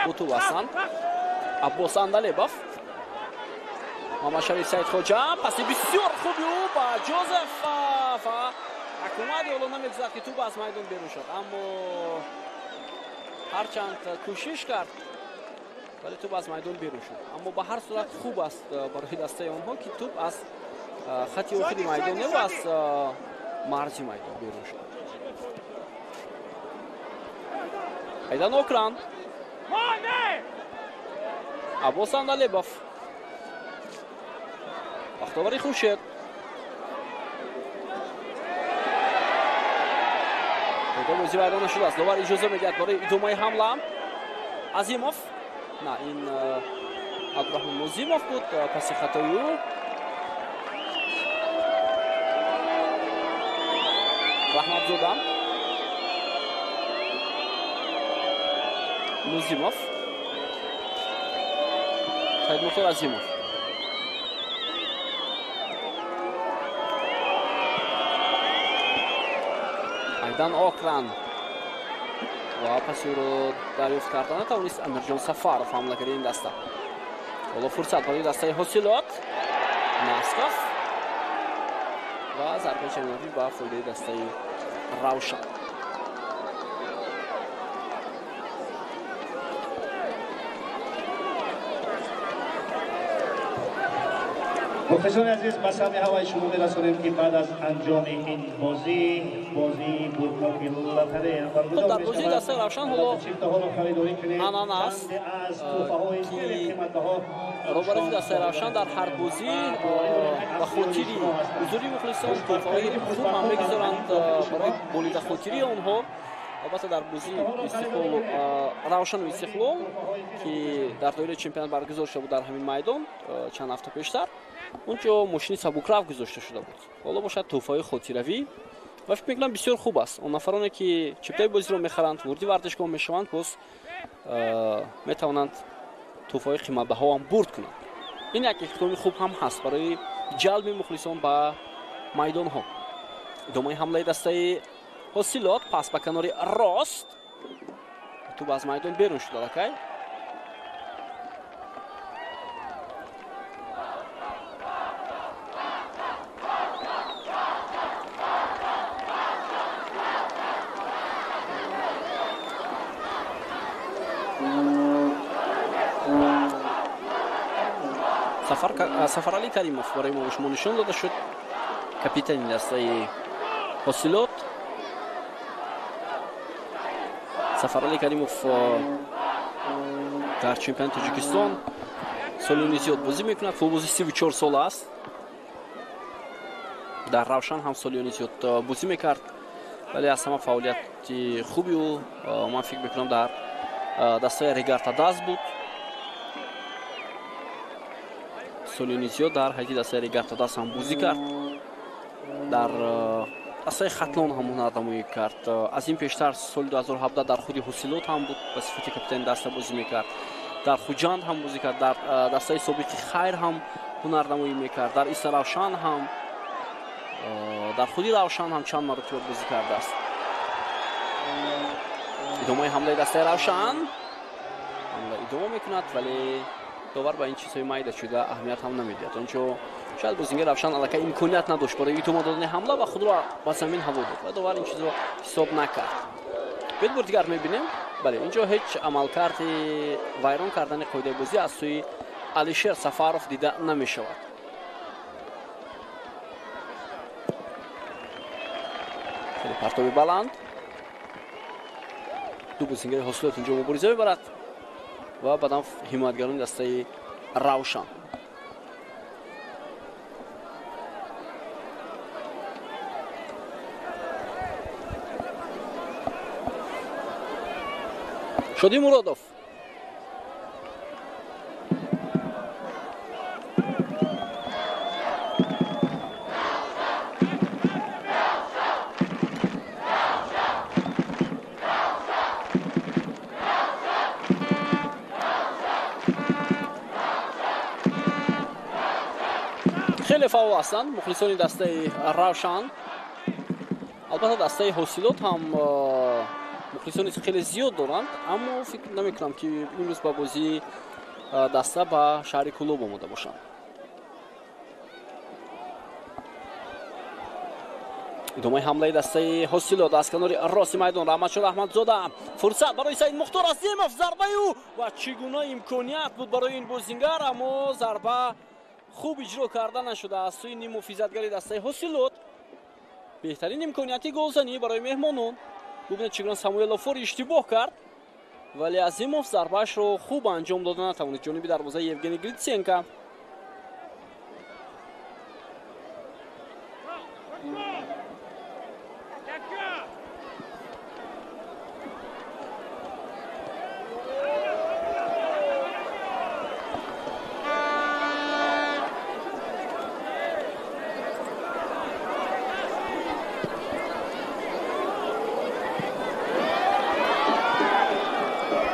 бо тӯб ҳастанд. Аббос Андалебов, Мамадшариф Саидхоҷа, паси бисёр хуби ӯ ба Ҷозеф ва Акумади ҳоло намегузард, ки тӯб аз майдон берун шуд, аммо ҳарчанд кӯшиш кард, вале тӯб аз майдон берун шуд. Аммо ба ҳар сурат хуб аст барои дастаи онҳо, ки тӯб аз хати охири майдон не, аз марзи майдон берун шуд. Айдан Окран, Аббос Андалебов, Бахтовари Хуршед. Бозӣ вайрон нашудааст. Довар иҷоза медиҳад барои идомаи ҳамла. Азимов, на, ин Абдураҳмон Нозимов буд, паси хатои ӯ. Раҳматзода, Нозимов, Саидмухтор Азимов. Айдан Окран ва паси ӯро дарёфт карда натавонист Амирҷон Сафаров, ҳамлагари ин даста. Ҳоло фурсат барои дастаи Ҳосилот. Насков ва зарбаи ҷанобӣ ба фоидаи дастаи Равшан. Мухлисони азиз, ба самъи ҳаваи шумо мерасонем, ки баъд аз анҷоми ин бозӣ, бозии бурдноки лотарея баргузор Дар бозии дастаи Равшан ҳоло чифтаҳоро харидорӣ кунед. Анъана аст, Чанде аз туҳфаҳои хеле ки қиматбаҳо роҳбарии дастаи Равшан дар ҳар бозӣ ба хотири ҳузури мухлисон туҳфаҳои хуб ҳам мегузоранд барои болидахотирии онҳо. Албатта, дар бозии Истиқлолу Равшану Истиқлол, ки дар доираи чемпионат баргузор шуда буд дар ҳамин майдон чанд ҳафта пештар, унҷо мошини сабукрав гузошта шуда буд. Ҳоло бошад туҳфаҳои хотиравӣ ва фикр мекунам, бисёр хуб аст. Он нафароне, ки чиптаи бозиро мехаранд, вориди варзишгоҳ мешаванд, боз метавонанд туҳфаҳои қиматбаҳо ҳам бурд кунанд. Ин як иқдоми хуб ҳам ҳаст барои ҷалби мухлисон ба майдонҳо. Идомаи ҳамлаи дастаи Ҳосилот, пас ба канори рост, тӯб аз майдон берун шуд аллакай. Сафаралӣ Каримов барои мо шумо нишон дода шуд, капитани дастаи Ҳосилот. Сафаралӣ Каримов дар чемпионати Тоҷикистон солёни зиёд бозӣ мекунад. Футболбози 34 сола аст. Дар Равшан ҳам солёни зиёд бозӣ мекард, вале аз ҳама фаъолияти хуби ӯ, ман фикр мекунам, дар дастаи Регартадаз буд. Солёни зиёд дар ҳайати дастаи Регартадаз ҳам бозӣ кард, дар дастаи Хатлон ҳам ҳунарнамоӣ кард. Аз ин пештар соли 2017 дар худи Ҳосилот ҳам буд, ба сифати капитани даста бозӣ мекард. Дар Хуҷанд ҳам бозӣ кард, дар дастаи собиқи Хайр ҳам ҳунарнамоӣ мекард, дар Истаравшан ҳам, дар худи Равшан ҳам чанд маротиба бозӣ кардааст. Идомаи ҳамлаи дастаи Равшан, ҳамла идома мекунад, вале довар ба ин чизҳои майда шуда аҳамият ҳам намедиҳад. Онҷо шояд бозингари Равшан аллакай имконият надошт барои идома додани ҳамла ва худро ба замин ҳаво дод ва довар ин чизро ҳисоб накард. Биёед, бори дигар мебинем. Бале, инҷо ҳеҷ амалкарди вайрон кардани қоидаи бозӣ аз сӯи Алишер Сафаров дида намешавад. Хеле партоби баланд. Ду бозингари Ҳосилот инҷо мубориза мебарад ва баъдан ҳимоятгарони дастаи Равшан. Шоди Муродов. Хеле фаъол ҳастанд мухлисони дастаи Равшан. Албатта дастаи Ҳосилот ҳам мухлисони хеле зиёд доранд, аммо фикр намекунам, ки имрӯз ба бозии даста ба шаҳри Кӯлоб омода бошанд. Идомаи ҳамлаи дастаи Ҳосилот аз канори рости майдон. Раҳматшо Раҳматзода, фурсат барои Саид Мухтор Азимов, зарбаи ӯ ва чӣ гуна имконият буд барои ин бозингар, аммо зарба хуб иҷро карда нашуда аз сӯи ниммуҳофизатгари дастаи Ҳосилот. Беҳтарин имконияти голзанӣ барои меҳмонон. Бубинед, чӣ гуна Самуэл Офори иштибоҳ кард, вале Азимов зарбаашро хуб анҷом дода натавонист ҷониби дарвозаи Евгений Гритсенко.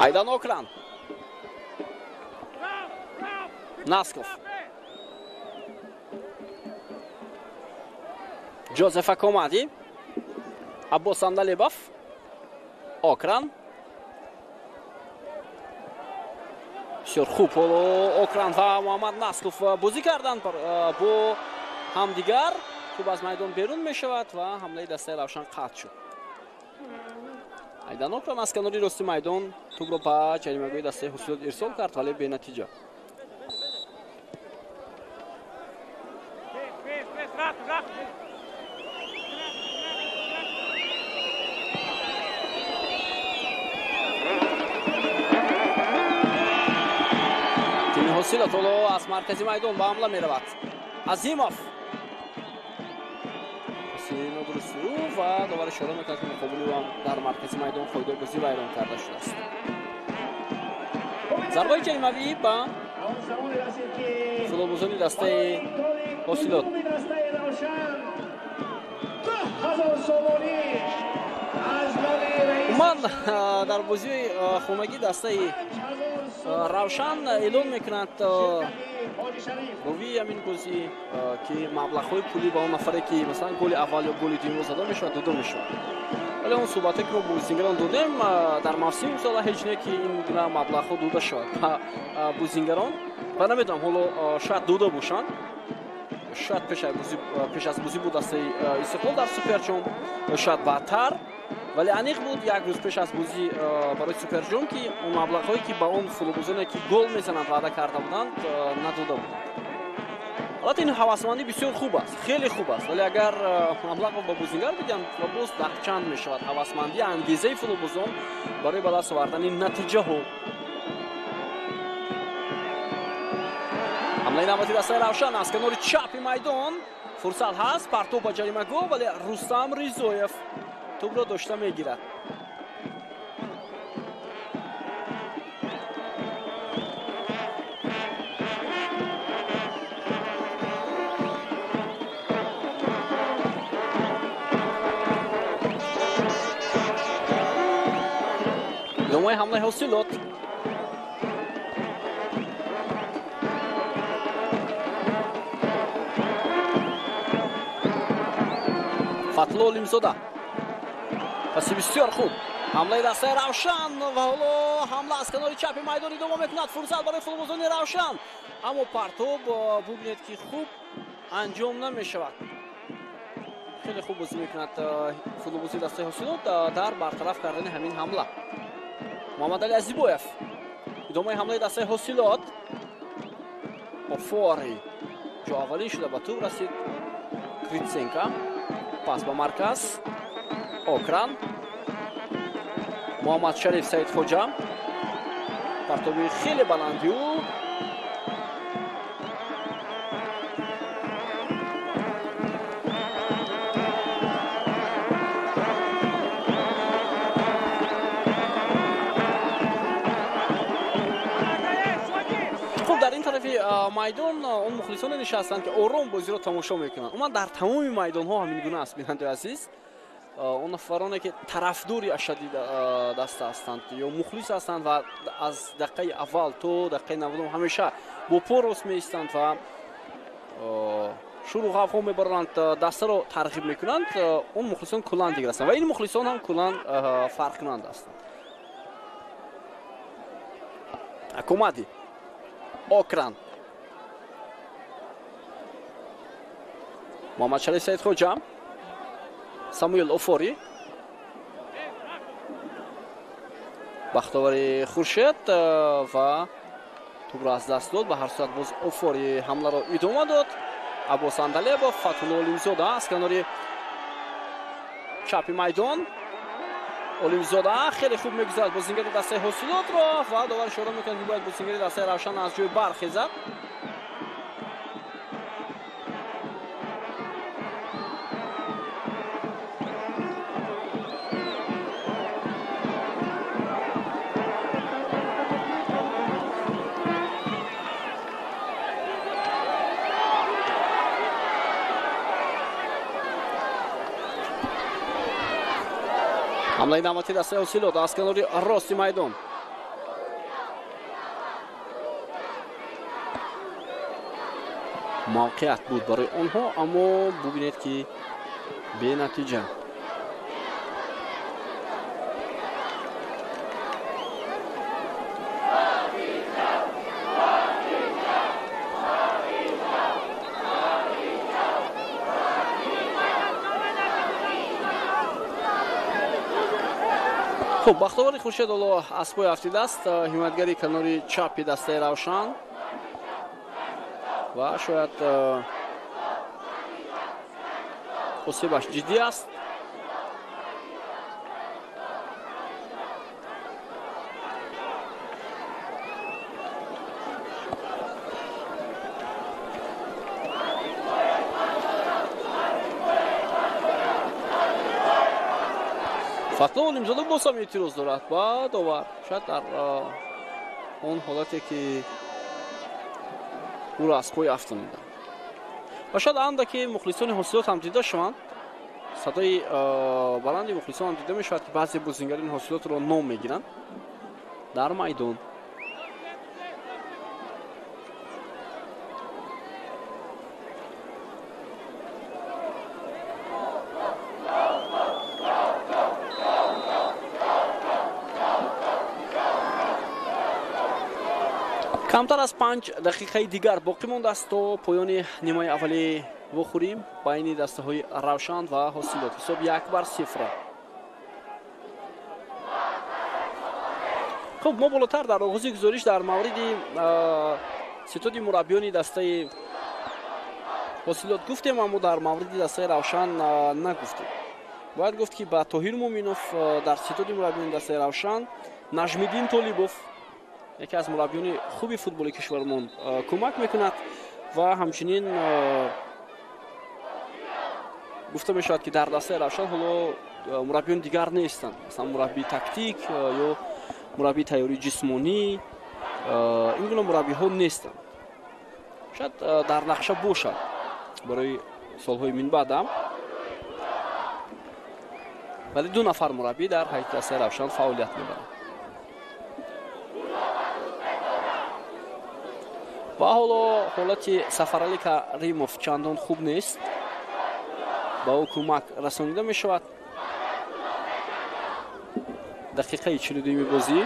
Айдан Окран. Насков. Ҷозеф Акомади. Аббос Андалебов. Окран. Бисёр хуб ҳоло Окран ва Муҳаммад Насков бозӣ карданд бо ҳамдигар. Хуб аз майдон берун мешавад ва ҳамлаи дастаи Равшан қатъ шуд. Айдан Окран аз канори рости майдон тӯбро ба ҷаримагоҳи дастаи Ҳосилот ирсол кард, вале бенатиҷа. Тими Ҳосилот ҳоло аз маркази майдон ба ҳамла меравад. Азимов нодурусти ӯ ва довар ишора мекунад, ки муқобили ӯ ҳам дар маркази майдон қоидаи бозӣ вайрон карда шудааст. Зарбаи ҷаримавӣ ба футболбозони дастаи Ҳосилот. Умуман дар бозии хонагӣ дастаи Равшан эълон мекунад ровии ҳамин бозӣ, ки маблағҳои пулӣ ба он нафаре, ки масалан голи аввал ё голи дуюмро зада мешавад, дода мешавад. Вале он суҳбате, ки мо бо бозингарон додем, дар мавсими имсола ҳеҷ не ки ин гуна маблағҳо дода шавад ба бозингарон ва намедонам, ҳоло шояд дода бошанд. Шояд пеш аз бозӣ буд дастаи Истиқлол дар Суперҷом, шояд баъдтар, вале аниқ буд як рӯз пеш аз бозӣ барои Суперҷом, ки он маблағҳое, ки ба он футболбозоне, ки гол мезананд, ваъда карда буданд, надода буданд. Албатта ин ҳавасмандӣ бисёр хуб аст, хеле хуб аст, вале агар маблағро ба бозингар бидиҳанд, ва боз даҳчанд мешавад ҳавасмандӣ, ангезаи футболбозон барои ба даст овардани натиҷаҳо. Ҳамлаи навбати дастаи Равшан аз канори чапи майдон. Фурсат ҳаст, партоб ба ҷаримагоҳ, вале Рустам Ризоев тӯбро дошта мегирад. Идомаи ҳамлаи Ҳосилот. Фатло Олимзода. Паси бисёр хуб. Ҳамлаи дастаи Равшан ва ҳоло ҳамла аз канори чапи майдон идома мекунад. Фурсат барои футболбозони Равшан, аммо партоб бубинед, ки хуб анҷом намешавад. Хеле хуб бозӣ мекунад футболбози дастаи Ҳосилот дар бартараф кардани ҳамин ҳамла. Муҳаммадали Азибоев. Идомаи ҳамлаи дастаи Ҳосилот. Офори ҷо аввалин шуда ба тӯб расид. Критсенко пас ба марказ. Окран, Муҳаммадшариф Саидхоҷа, партоби хеле баланди ӯ. Хуб, дар ин тарафи майдон он мухлисоне нишастанд, ки ором бозиро тамошо мекунанд. Умуман дар тамоми майдонҳо ҳамин гуна аст, бинандаи азиз. Он нафароне ки тарафдори ашадди даста ҳастанд ё мухлис ҳастанд ва аз дақиқаи аввал то дақиқаи 90 ҳамеша бо по рост меистанд ва шуру ғавғо мебаранд, дастаро тарғиб мекунанд, он мухлисон куллан дигар ҳастанд ва ин мухлисон ҳам куллан фарқкунанд ҳастанд. Акомади, Окран, Муҳаммадшариф Саидхоҷа, Самуэл Офори, Бахтовари Хуршед ва тӯбро аз даст дод. Ба ҳар сурат боз Офори ҳамларо идома дод. Аббос Андалебов, Фатҳулло Олимзода аз канори чапи майдон. Олимзода хеле хуб мегузарад бозингари дастаи Ҳосилотро ва довар ишора мекунад, ки бояд бозингари дастаи Равшан аз ҷой бархезад. Ҳамлаи навбатии дастаи Ҳосилот аз канори рости майдон. Мавқеият буд барои онҳо, аммо бубинед, ки бенатиҷа. Хуб, Бахтовари Хуршед ҳоло аз пой афтидааст, ҳимоятгари канори чапи дастаи Равшан ва шояд осебаш ҷиддӣ аст. Фатҳулло Олимзода боз ҳам эътироз дорад ба довар. Шояд дар он ҳолате ки ӯро аз пой афтониданд ва шояд андаке мухлисони Ҳосилот ҳам дида шаванд. Садои баланди мухлисон ҳам дида мешавад, ки баъзе бозингарони Ҳосилотро ном мегиранд дар майдон. Камтар аз 5 дақиқаи дигар боқӣ мондааст то поёни нимаи аввали вохӯрӣ байни дастаҳои Равшан ва Ҳосилот. Ҳисоб 1-0. Хуб, мо болотар дар оғози гузориш дар мавриди ситоди мураббиёни дастаи Ҳосилот гуфтем, аммо дар мавриди дастаи Равшан нагуфтем. Бояд гуфт, ки ба Тоҳир Муминов дар ситоди мураббиёни дастаи Равшан Наҷмиддин Толибов, яке аз мураббиёни хуби футболи кишвармон, кӯмак мекунад ва ҳамчунин гуфта мешавад, ки дар дастаи Равшан ҳоло мураббиёни дигар нестанд. Масалан, мураббии тактик ё мураббии тайёрии ҷисмонӣ, ин гуна мураббиҳо нестанд. Шояд дар нақша бошад барои солҳои минбаъдам, вале 2 нафар мураббӣ дар ҳайати дастаи Равшан фаъолият мебаранд. Ва ҳоло ҳолати Сафаралӣ Каримов чандон хуб нест, ба ӯ кӯмак расонида мешавад. Дақиқаи 42-юми бозӣ.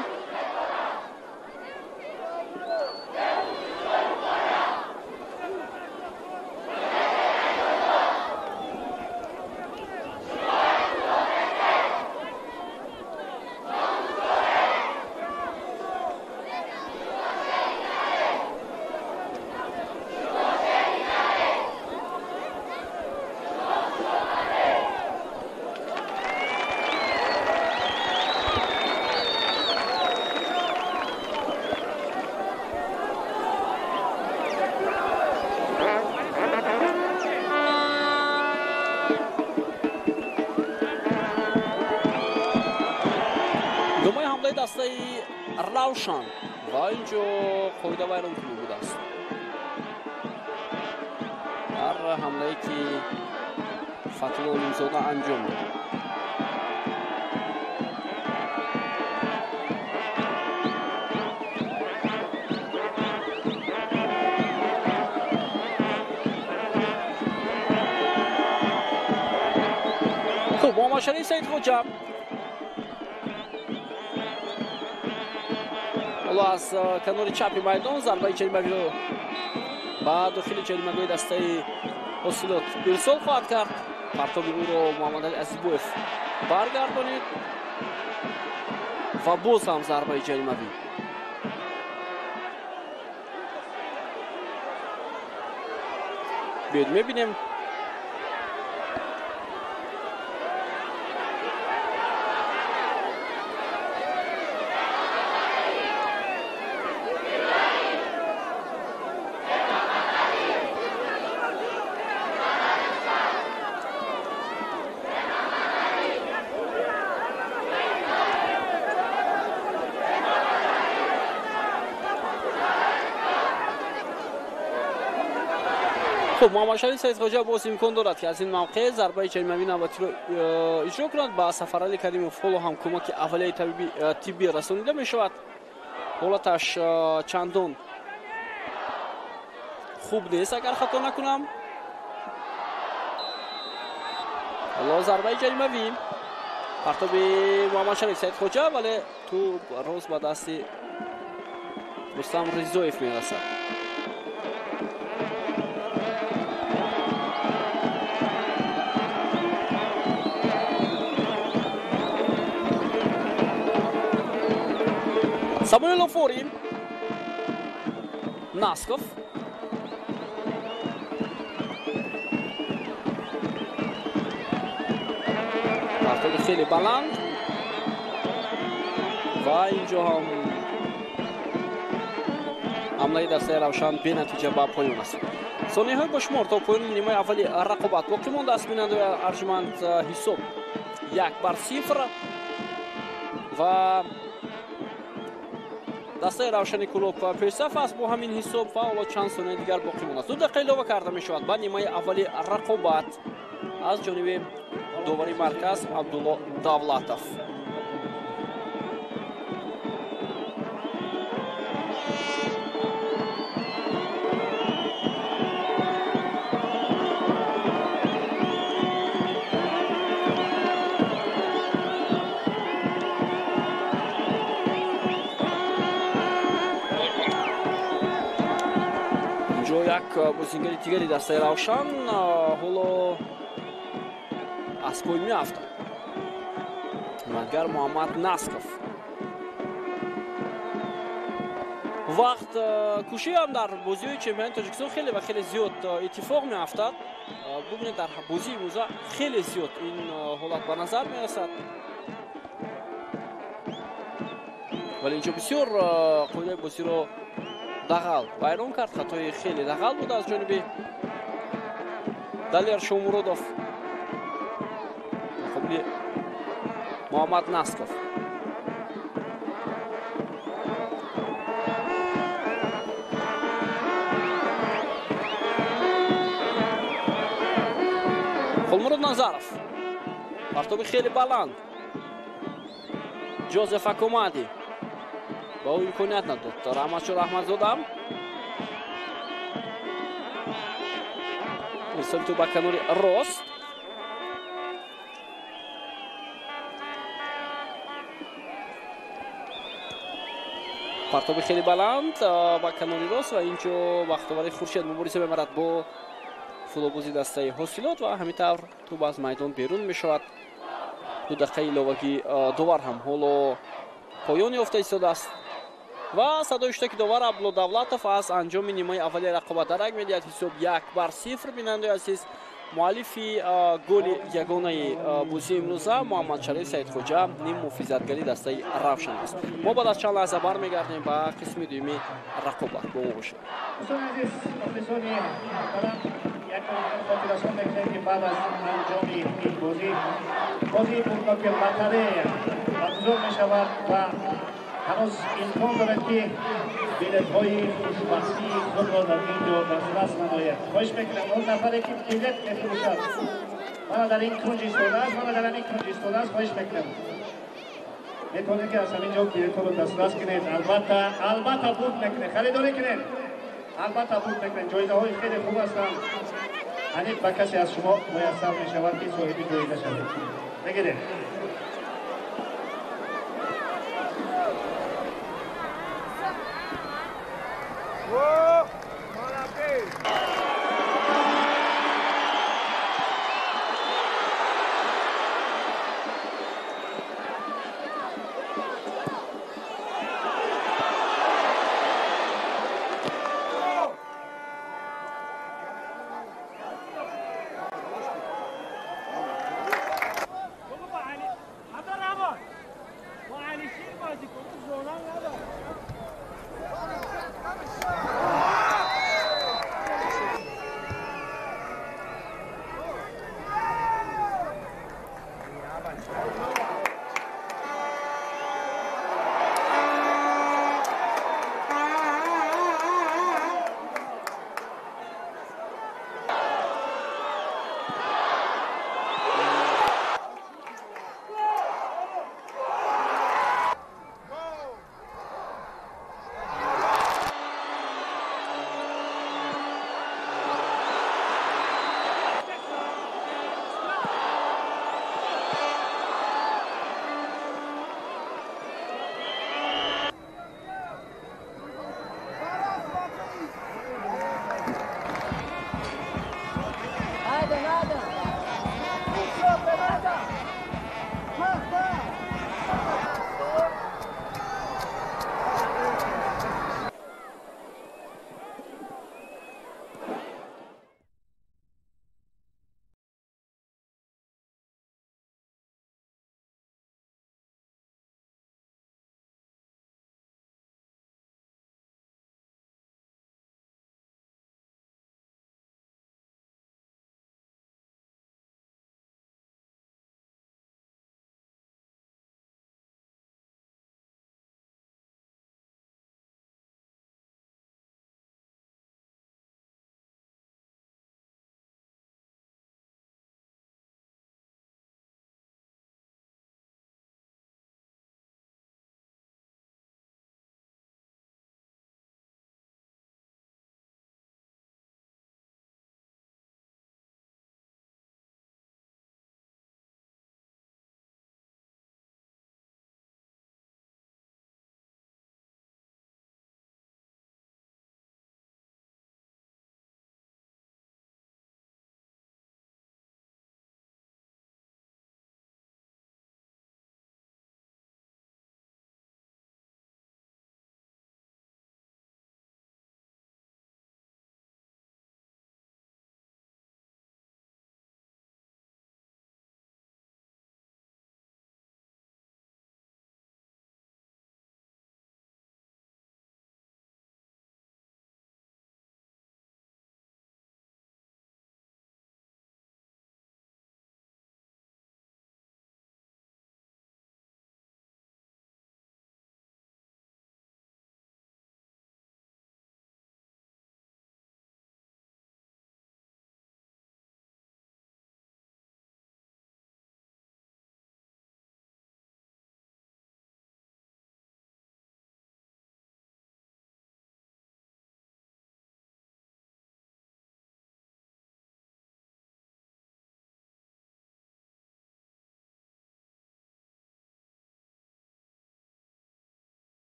Равшан ва инҷо қоида вайронкунӣ будааст дар ҳамлае ки Фатулло Олимзода анҷом дод. Хуб, Муҳаммадшариф Саидхоҷа ҳоло аз канори чапи майдон зарбаи ҷаримавиро ба дохили ҷаримагоҳи дастаи Ҳосилот ирсол хоҳад кард. Партоби ӯро Муҳаммадалӣ Азизбоев баргардонид ва боз ҳам зарбаи ҷаримавӣ. Биёед мебинем. Хуб, Муҳаммадшариф Саидхоҷа боз имкон дорад ки аз ин мавқеъ зарбаи ҷаримавӣ навбатиро иҷро кунад. Ба Сафаралӣ Каримов ҳоло ҳам кӯмаки аввалияи тиббӣ расонида мешавад. Ҳолаташ чандон хуб нест, агар хато накунам. Ҳоло зарбаи ҷаримавӣ, партоби Муҳаммадшариф Саидхоҷа, вале тӯб рост ба дасти Рустам Ризоев мерасад. Самуил Офори, Насков. Партоби хеле баланд ва инҷо ҳам ҳамлаи дастаи Равшан бенатиҷа ба поён расид. Сонияҳои бошумор то поёни нимаи аввали рақобат боқӣ мондааст. Бинандаи арҷманд, ҳисоб 1-0 ва дастаи Равшани Кӯлоб пешсаф аст бо ҳамин ҳисоб ва ҳоло чанд сонияи дигар боқӣ мондааст. 2 дақиқа илова карда мешавад ба нимаи аввали рақобат аз ҷониби довари марказ Абдулло Давлатов. Як бозингари дигари дастаи Равшан ҳоло аз пой меафтад. Ҳимоятгар Муҳаммад Насков. Вақт кӯшӣ ҳам дар бозиҳои чемпионати Тоҷикистон хеле ва хеле зиёд иттифоқ меафтад. Бубинед, дар бозии имрӯза хеле зиёд ин ҳолат ба назар мерасад. Вале инҷо бисёр қоидаи бозиро дағал вайрон кард. Хатои хеле дағал буд аз ҷониби Далер Шомуродов муқобили Муҳаммад Насков. Хулмурод Назаров, партоби хеле баланд. Ҷозеф Акомади ба ӯ имконият надод. Раҳматшо Раҳматзода ирсоли тӯб ба канори рост. Партоби хеле баланд ба канори рост ва инҷо вақтовари Хуршед мубориза мебарад бо футболбози дастаи Ҳосилот ва ҳамин тавр тӯб аз майдон берун мешавад. 2 дақиқаи иловагӣ довар ҳам ҳоло поён ёфта истодааст ва садои шутаки довар Абдулло Давлатов аз анҷоми нимаи аввали рақобат дарак медиҳад. Ҳисоб 1-0. Бинандаи азиз, муаллифи голи ягонаи бозии имрӯза Муҳаммадшариф Саидхоҷа, ним муҳофизатгари дастаи Равшан аст. Мо баъд аз чанд лаҳза бармегардем ба қисми дуюми рақобат. Бо мо бошед. Дӯстони азиз, мухлисони муҳтарам, як хотиррасон мекунем ки баъд аз анҷоми ин бозӣ, бозии бурдноки лотарея баргузор мешавад ва Ҳанӯз имкон дорад, ки билетҳои хушбахтии худро дар ин ҷо дастрас намояд. Хоҳиш мекунам, он нафаре ки билет мефурӯшад, мана дар ин кунҷ истодааст, мана дар ҳамин кунҷ истодааст. Хоҳиш мекунам, метавонед, ки аз ҳамин ҷо билетҳоро дастрас кунед. Албатта, албатта, бурд мекунед, харидорӣ кунед, албатта бурд мекунед. Ҷоизаҳои хеле хуб ҳастанд. Аниқ ба касе аз шумо муяссар мешавад, ки соҳиби ҷоиза шавед. Бигиред.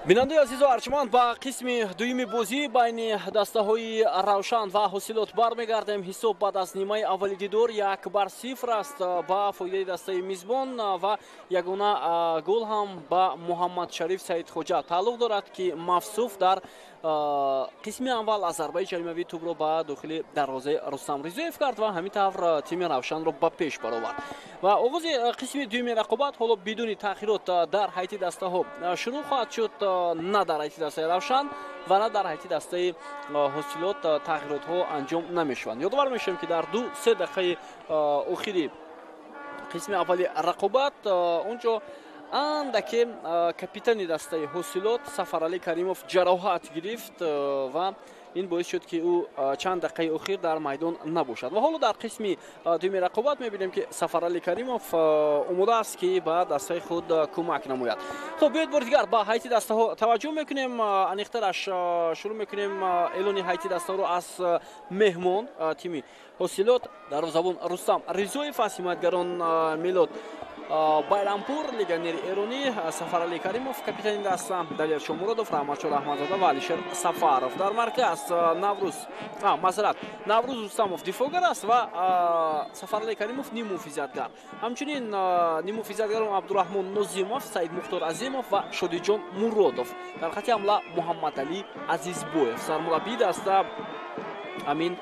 Бинандаи азизу арҷманд, ба қисми дуюми бозӣ байни дастаҳои Равшан ва Ҳосилот бармегардем. Ҳисоб баъд аз нимаи аввали дидор 1-0 аст ба фоидаи дастаи мизбон ва ягона гол ҳам ба Муҳаммадшариф Саидхоҷа тааллуқ дорад, ки мавсуф дар қисми аввал аз зарбаи ҷаримавии тӯбро ба дохили дарвозаи Рустам Ризоев кард ва ҳамин тавр тими Равшанро ба пеш баровард. Ва оғози қисми дуюми рақобат ҳоло бидуни таъхирот дар ҳайати дастаҳо шурӯъ хоҳад шуд. На дар ҳайати дастаи Равшан ва на дар ҳайати дастаи Ҳосилот тағйиротҳо анҷом намешаванд. Ёдовар мешавем, ки дар 2-3 дақиқаи охири қисми аввали рақобат онҷо андаке капитани дастаи Ҳосилот Сафаралӣ Каримов ҷароҳат гирифт ва ин боис шуд, ки ӯ чанд дақиқаи охир дар майдон набошад. Ва ҳоло дар қисми дуюми рақобат мебинем, ки Сафаралӣ Каримов омода аст, ки ба дастаи худ кӯмак намояд. Хуб, биёед бори дигар ба ҳайати дастаҳо таваҷҷӯҳ мекунем. Аниқтараш шурӯъ мекунем эълони ҳайати дастаҳоро аз меҳмон тими Ҳосилот. Дарвозабон Рустам Ризоев аз ҳимоятгарон Милод Байрампур, легионери эронӣ, Сафаралӣ Каримов, капитани даста, Далер Шомуродов, Раҳматшо Раҳматзода ва Алишер Сафаров. Дар марказ Наврӯз, мазрат, Наврӯз Рустамов дифоъгар аст ва Сафаралӣ Каримов ниммуҳофизатгар. Ҳамчунин ниммуҳофизатгарон Абдураҳмон Нозимов, Саид Мухтор Азимов ва Шодиҷон Муродов. Дар хати ҳамла Муҳаммадалӣ Азизбоев. Сармураббии даста Амин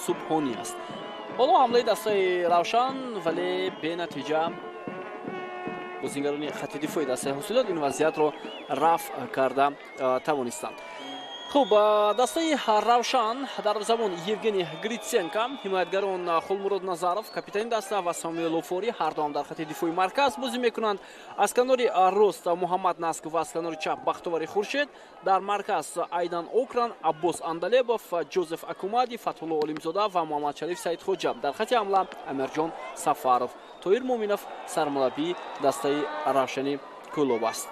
Субҳонӣ аст. Ҳоло ҳамлаи дастаи Равшан, вале бенатиҷа бозингарони хати дифои дастаи Ҳосилот ин вазъиятро рафъ карда тавонистанд. Хуб, дастаи Равшан дарвозабон Евгений Гритсенко, ҳимоятгарон Хулмурод Назаров, капитани даста, ва Самуэл Офорӣ, ҳар дуам дар хати дифои марказ бозӣ мекунанд. Аз канори рост Муҳаммад Насков ва аз канори чап Бахтовари Хуршед. Дар марказ Айдан Окран, Аббос Андалебов, Ҷозеф Акумади, Фатҳулло Олимзода ва Муҳаммадшариф Саидхоҷа. Дар хати ҳамла Амирҷон Сафаров. Тоир Муминов сармураббии дастаи Равшани Кӯлоб аст.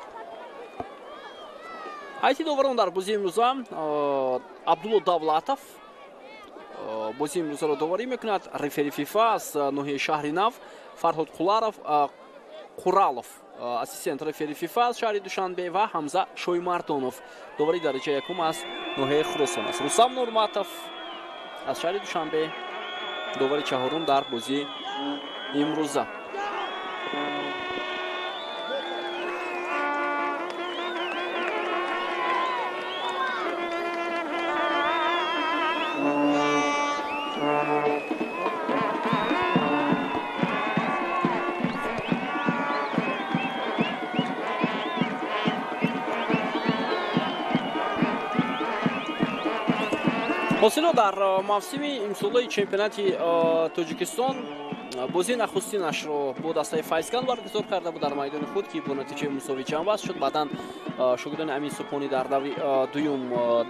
Ҳайати доварон дар бозии имрӯза Абдулло Давлатов бозии имрӯзаро доварӣ мекунад. Рефери ФИФА аз ноҳияи Шаҳри Нав Фарҳод Қуралов, ассистент рефери ФИФА аз шаҳри Душанбе, ва Ҳамза Шоймардонов, довари дараҷаи якум аз ноҳияи Хуросон аст. Рустам Нурматов аз шаҳри Душанбе довари чаҳорум дар бозии имрӯза. Ҳосилот дар мавсими имсолаи чемпионати Тоҷикистон бозии нахустинашро бо дастаи Файзканд баргузор карда буд дар майдони худ, ки бо натиҷаи мусовӣ ҷамъбаст шуд. Баъдан шогирдони Амин Субҳонӣ дар даври дуюм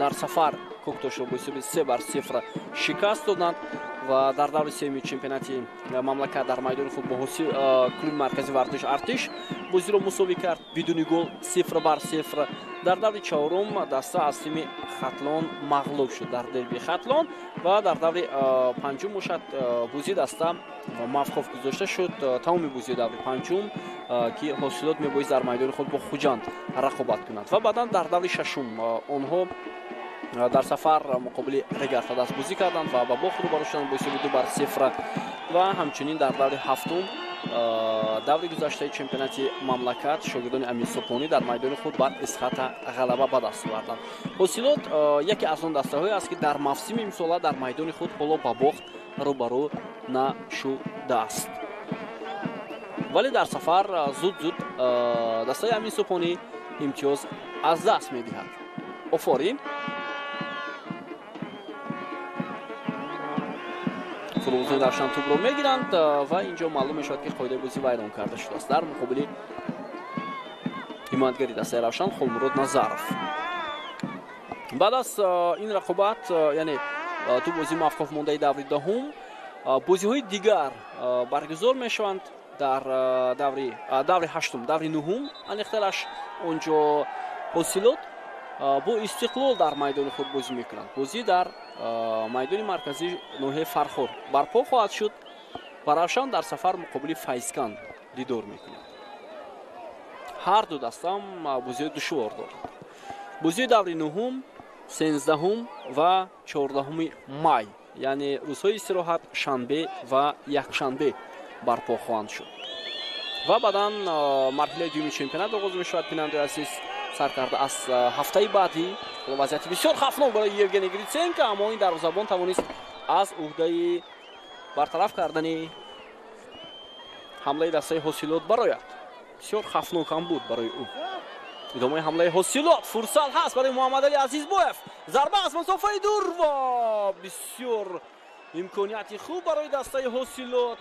дар сафар Кӯктошро бо ҳисоби 3-0 шикаст доданд ва дар даври сеюми чемпионати мамлакат дар майдони худ бо клуби маркази варзиш Артиш бозиро мусовӣ кард бидуни гол 0-0. Дар даври чаҳорум даста аз тими Хатлон мағлуб шуд дар дерби Хатлон ва дар даври панҷум бошад бозии даста мавқуф гузошта шуд. Тамоми бозии даври панҷум, ки Ҳосилот мебоист дар майдони худ бо Хуҷанд рақобат кунад, ва баъдан дар даври шашум онҳо дар сафар муқобили Регарта дастбозӣ карданд ва ба бохт рӯбарӯ шуданд бо ҳисоби 2-0. Ва ҳамчунин дар даври ҳафтум даври гузаштаи чемпионати мамлакат шогирдони Амин Субҳонӣ дар майдони худ бар Исхата ғалаба ба даст оварданд. Ҳосилот яке аз он дастаҳое аст, ки дар мавсими имсола дар майдони худ ҳоло ба бохт рӯбарӯ нашудааст, вале дар сафар зуд-зуд дастаи Амин Субҳонӣ имтиёз аз даст медиҳад. Офорӣ футболбозони Равшан тӯбро мегиранд ва инҷо маълум мешавад, ки қоидаи бозӣ вайрон карда шудааст дар муқобили ҳимоятгари дастаи Равшан Хулмурод Назаров. Баъд аз ин рақобат, яъне ду бозии мавқуф мондаи даври даҳум, бозиҳои дигар баргузор мешаванд дар даври ҳаштум, даври нуҳум аниқтараш. Онҷо Ҳосилот бо Истиқлол дар майдони худ бозӣ мекунанд. Бозӣ дар майдони марказии ноҳияи Фархор барпо хоҳад шуд ва Равшан дар сафар муқобили Файзканд дидор мекунад. Ҳар ду дастам бозиҳои душвор доранд. Бозии даври нуҳум, 13 ва 14 май, яъне рӯзҳои истироҳат, шанбе ва якшанбе барпо хоҳанд шуд. Ва баъдан марҳилаи дуюми чемпионат оғоз мешавад. Бинандаи азиз, сар карда аз ҳафтаи баъдӣ. Вазъияти бисёр хавфнок барои Евгений Гриценко, аммо ин дарвозабон тавонист аз уҳдаи бартараф кардани ҳамлаи дастаи Ҳосилот барояд. Бисёр хавфнок ҳам буд барои ӯ. Идомаи ҳамлаи Ҳосилот, фурсат ҳаст барои Муҳаммадали Азизбоев. Зарба аз масофаи дур ва бисёр имконияти хуб барои дастаи Ҳосилот.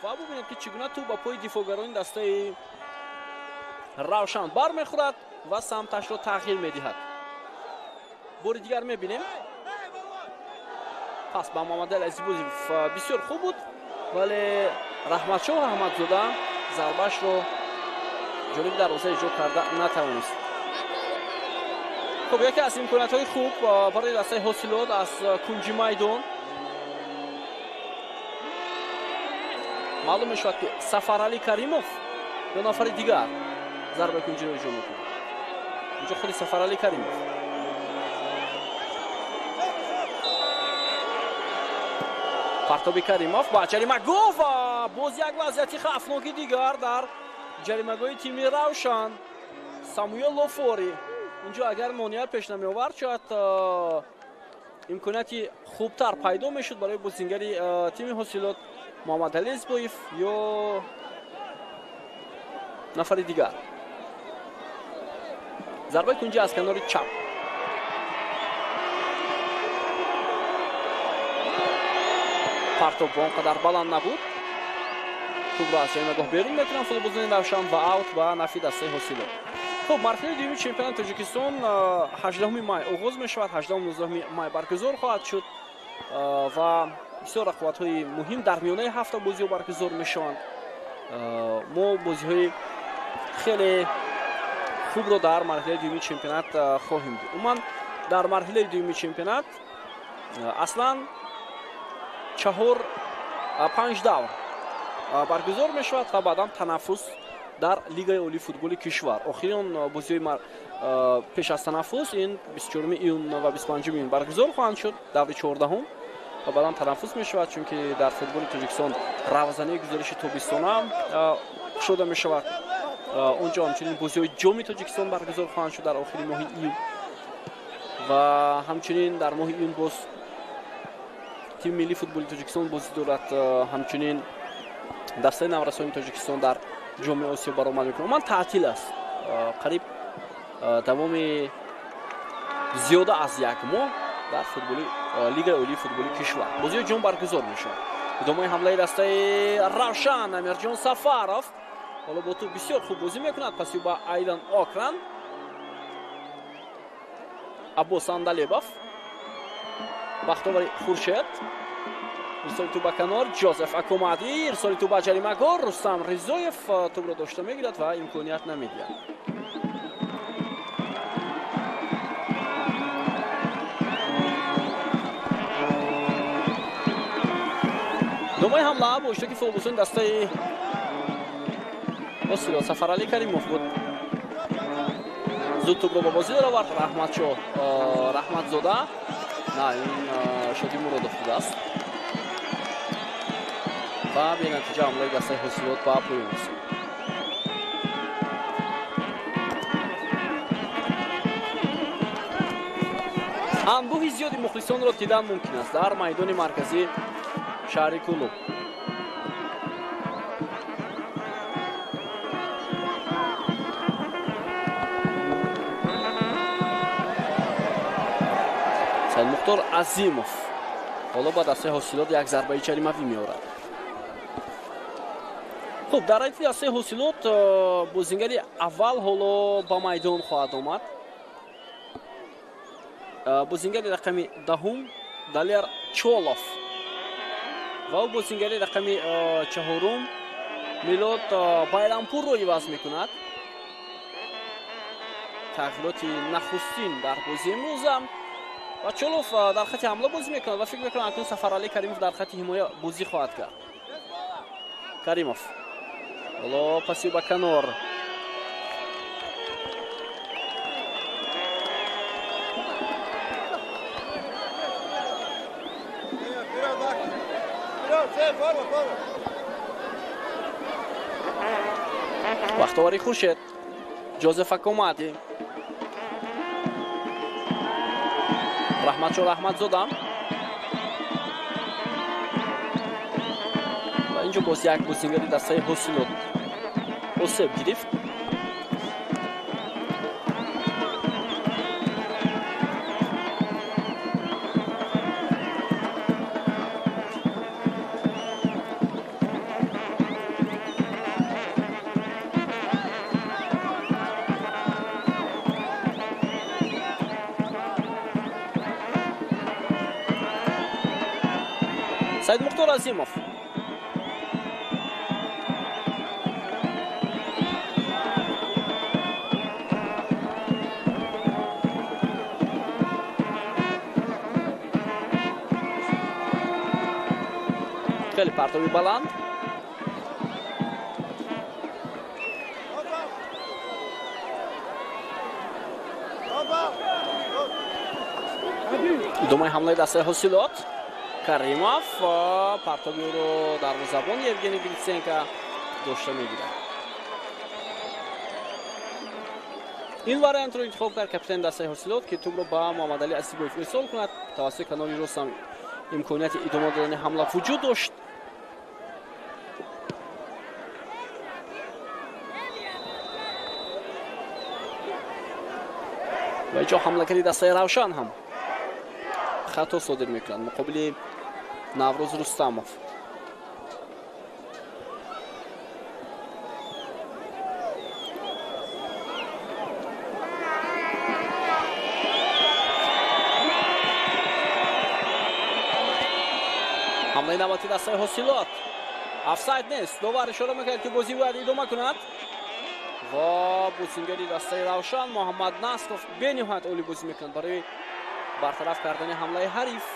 Ва бубинед, ки чӣ гуна тӯб ба пои дифоъгарони дастаи Равшан бармехӯрад ва самташро тағйир медиҳад. Бори дигар мебинем. Пас ба Муҳаммадали Азизбоев бисёр хуб буд, вале Раҳматшоҳ Раҳматзода зарбаашро ҷониби дарвоза иҷро карда натавонист. Хуб, яке аз имкониятҳои хуб барои дастаи Ҳосилот аз кунҷи майдон. Маълум мешавад, ки Сафарали Каримов ё нафари дигар зарбаи кунҷиро иҷро мекунад. Инҷо худи Сафарали Каримов. Партоби Каримов ба ҷаримагоҳ ва боз як вазъияти хавфноки дигар дар ҷаримагоҳи тими Равшан. Самуэл Лофори инҷо агар монеа пеш намеовард, шояд имконияти хубтар пайдо мешуд барои бозингари тими Ҳосилот Муҳаммадали Азизбоев ё нафари дигар. Зарбаи кунҷӣ аз канори чап. Партоб он қадар баланд набуд. Тӯбро аз ҷаримагоҳ берун мекунанд футболбозони Равшан ва аут ба нафи дастаи Ҳосилот. Хуб, марҳилаи дуюми чемпионати Тоҷикистон 18 май оғоз мешавад, 18-19 май баргузор хоҳад шуд ва бисёр рақобатҳои муҳим дар миёнаи ҳафта бозиҳо баргузор мешаванд. Мо бозиҳои хеле хубро дар марҳилаи дуюми чемпионат хоҳем дид. Умуман дар марҳилаи дуюми чемпионат аслан 4-5 давр баргузор мешавад ва баъдан танаффус дар Лигаи олии футболи кишвар. Охирин бозиҳои пеш аз танаффус ин 24 июн ва 25 июн баргузор хоҳанд шуд, даври 14-ум, ва баъдан танаффус мешавад, чунки дар футболи Тоҷикистон равзании гузориши тобистона кушода мешавад. Онҷо ҳамчунин бозиҳои ҷоми Тоҷикистон баргузор хоҳанд шуд дар охири моҳи июн ва ҳамчунин дар моҳи июн боз тими миллии футболи Тоҷикистон бозӣ дорад. Ҳамчунин дастаи наврасони Тоҷикистон дар ҷоми Осиё баромад мекунад. Умуман таътил аст. Қариб давоми зиёда аз як моҳ дар футболи Лигаи олии футболи кишвар бозиҳои ҷом баргузор мешавад. Идомаи ҳамлаи дастаи Равшан, Амирҷон Сафаров ҳоло бо тӯб бисёр хуб бозӣ мекунад. Паси ба Айдан Окран, Аббос Андалебов, Бахтовари Хуршед, ирсоли тӯб ба канор, Ҷозеф Акомади, ирсоли тӯб ба ҷаримагоҳ, Рустам Ризоев тӯбро дошта мегирад ва имконият намедиҳад. Идомаи ҳамла бо иштироки футболбозони дастаи Ҳосилот. Сафарали Каримов буд. Зуд тӯбро ба бозӣ даровард. Раҳматшоҳ Раҳматзода, на, ин Шоди Муродов будааст. Ва бенатиҷа ҳамлаи дастаи Ҳосилот ба поён расид. Анбӯҳи зиёди мухлисонро дидан мумкин аст дар майдони марказии шаҳри Кӯлоб. Саидмухтор Азимов ҳоло ба дастаи Ҳосилот як зарбаи ҷаримавӣ меорад. Хуб, дар райти дастаи Ҳосилот бозингари аввал ҳоло ба майдон хоҳад омад. Бозингари рақами 10 Далер Чолов ва ӯ бозингари рақами 4 Милод Байрампурро иваз мекунад. Тағйироти нахустин дар бозии имрӯза. Ва Чолов дар хати ҳамла бозӣ мекунад ва фикр мекунам акнун Сафарали Каримов дар хати ҳимоя бозӣ хоҳад кард. Каримов ҳоло паси ба канор. Бахтовари Хуршед, Ҷозеф Акомати, Раҳматшо Раҳматзода. Ва инҷо боз як бозингари дастаи Ҳосилот осеб гирифт. Саидмухтор Азимов. Хеле партоби баланд. Идомаи ҳамлаи дастаи Ҳосилот. Каримов партоби ӯро дарвозабон Евгений Гриценко дошта мегирад. Ин вариантро интихоб кард капитани дастаи Ҳосилот, ки тӯбро ба Муҳаммадалӣ Асибоев ирсол кунад. Тавассути канори рост ҳам имконияти идома додани ҳамла вуҷуд дошт. Ва инҷо ҳамлакари дастаи Равшан ҳам хато содир мекунад муқобили Наврӯз Рустамов. Ҳамлаи навбати дастаи Ҳосилот. Офсайд нест. Довар ишора мекард, ки бозӣ бояд идома кунад. Ва бозингари дастаи Равшан Муҳаммад Насков бениҳоят олӣ бозӣ мекунад барои бартараф кардани ҳамлаи ҳариф.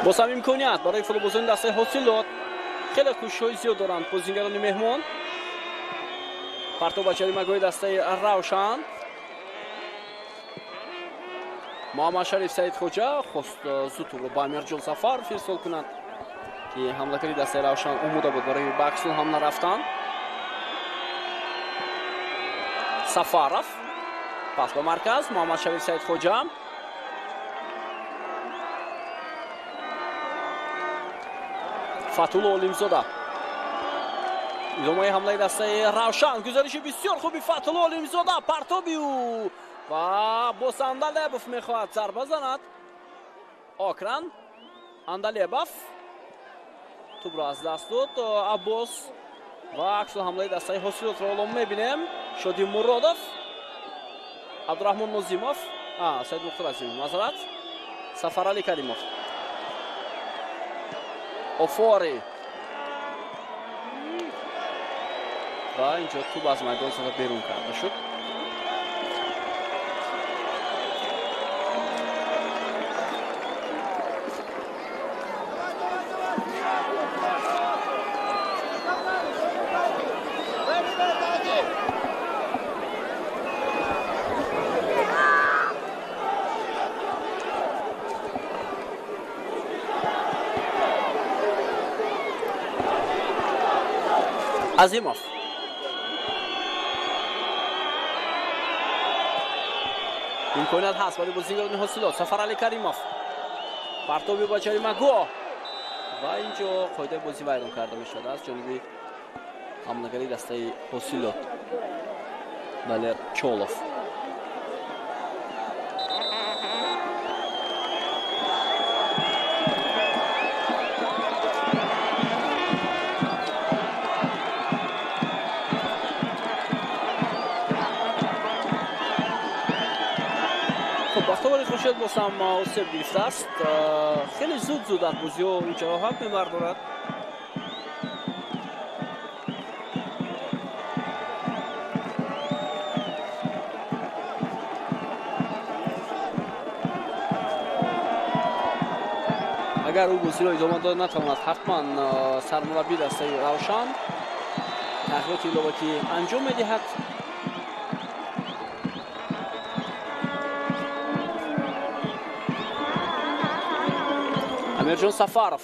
Боз ҳам имконият барои футболбозони дастаи Ҳосилот. Хеле кӯшишҳои зиёд доранд бозингарони меҳмон. Партоб ба ҷаримагоҳи дастаи Равшан. Муҳаммад Шариф Саидхоҷа хост зуд тӯбро ба Амирҷон Сафаров ирсол кунад, ки ҳамлакари дастаи Равшан омода буд барои ба аксул ҳамла рафтан. Сафаров пас ба марказ, Муҳаммад Шариф Саидхоҷа. Фатулло Олимзода. Идомаи ҳамлаи дастаи Равшан. Гузариши бисёр хуби Фатулло Олимзода, партоби ӯ ва боз Андалебов мехоҳад зарба занад. Окран Андалебов тӯбро аз даст дод. Аббос ва аксул ҳамлаи дастаи Ҳосилотро ҳоло мебинем. Шоди Муродов, Абдураҳмон Нозимов, Саидмухтор Азимов, мазарат, Сафаралӣ Каримов. Офори ва инҷо тӯб аз майдон зада берун карда шуд. Азимов. Имконият ҳаст барои бозингарони Ҳосилот. Сафаралӣ Каримов. Партоби ба ҷаримагоҳ ва инҷо қоидаи бозӣ вайрон карда мешавад аз ҷониби ҳамлагари дастаи Ҳосилот Валер Чолов. Бахтовари Хуршед боз ҳам осеб гирифтааст. Хеле зуд дар бозиҳо ин ҷароҳат мебардорад. Агар ӯ бозиро идома дода натавонад, ҳатман сармураббӣ дастаи Равшан тағйироти иловакӣ анҷом медиҳад. Амирҷон Сафаров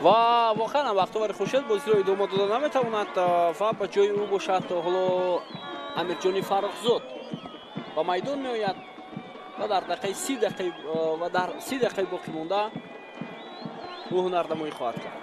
ва воқеан ҳам Бахтовари Хуршед бозиро идома дода наметавонад ва ба ҷои ӯ бошад ҳоло Амирҷони Фаррухзод ба майдон меояд ва дар дақиқаи 30 дақиқа ва дар 30 дақиқаи боқӣ монда ӯ ҳунарнамоӣ хоҳад кард.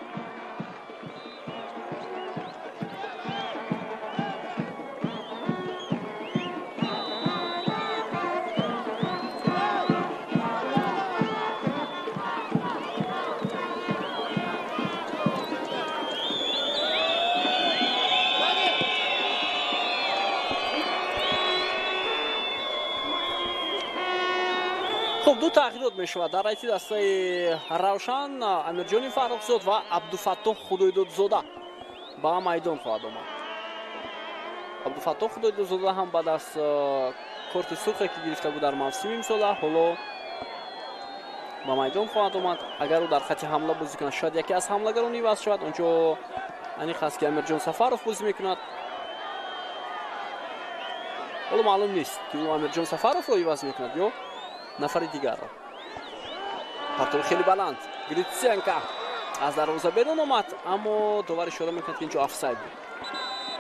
Хуб, ду тағйирот мешавад дар райти дастаи Равшан. Амирҷони Фаррухзод ва Абдуфаттоҳ Худойдодзода ба майдон хоҳад омад. Абдуфаттоҳ Худойдодзода ҳам баъд аз корти сурхе ки гирифта буд дар мавсими имсола, ҳоло ба майдон хоҳад омад. Агар ӯ дар хати ҳамла бозӣ кунад, шояд яке аз ҳамлагарон иваз шавад. Онҷо аниқ аст ки Амирҷон Сафаров бозӣ мекунад. Ҳоло маълум нест ки ӯ Амирҷон Сафаровро иваз мекунад ё нафари дигарро. Партови хеле баланд. Гритсенко аз дарвоза берун омад, аммо довар ишора мекунад ки инҷо офсайд буд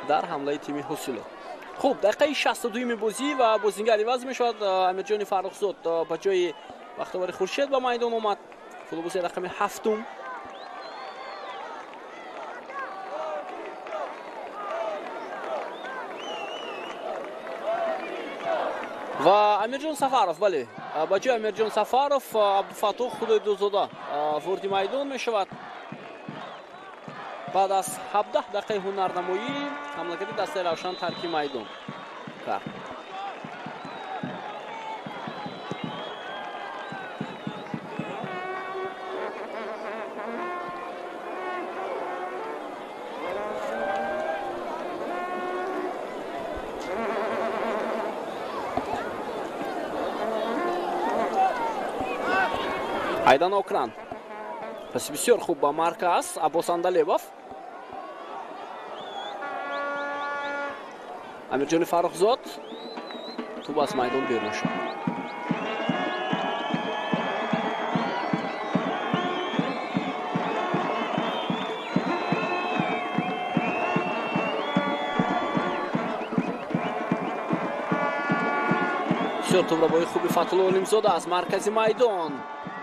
дар ҳамлаи тими Ҳосилот. Хуб, дақиқаи 62-юми бозӣ ва бозингар иваз мешавад. Амирҷони Фаррухзод ба ҷои Бахтовари Хуршед ба майдон омад. Футболбози рақами 7-ум. Ва Амирҷон Сафаров, бале, ба ҷои Амирҷон Сафаров Абдуфаттоҳ Худойдодзода ворди майдон мешавад. Баъд аз 17 дақиқаи ҳунарнамоӣ ҳамлагари дастаи Равшан тарки майдон кард. Айдан Окран. Паси бисёр хуб ба марказ Аббос Андалебов. Амирҷони Фаррухзод тӯб аз майдон берун шуд. Бисёр тӯбрабои хуби Фатҳулло Олимзода аз маркази майдон.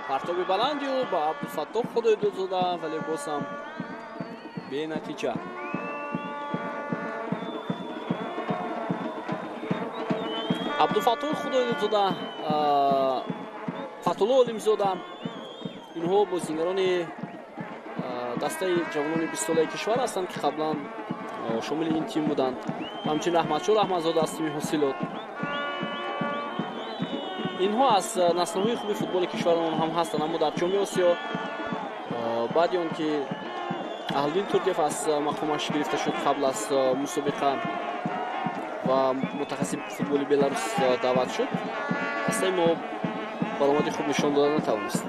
Партоби баланди ӯ ба Абдуфаттоҳ Худойдодзода, вале боз ҳам бенатиҷа. Абдуфаттоҳ Худойдодзода, Фатҳулло Олимзода, инҳо бозингарони дастаи ҷавонони 20-солаи кишвар ҳастанд ки қаблан шомили ин тим буданд. Ҳамчунин Раҳматшоҳ Раҳматзода аз тими Ҳосилот. Инҳо аз наслҳои хуби футболи кишварамон ҳам ҳастанд, аммо дар Ҷоми Осиё баъди он ки Аҳлиддин Турдиев аз мақомаш гирифта шуд қабл аз мусобиқа ва мутахассиси футболи Беларус даъват шуд, дастаи мо баромади хуб нишон дода натавонист.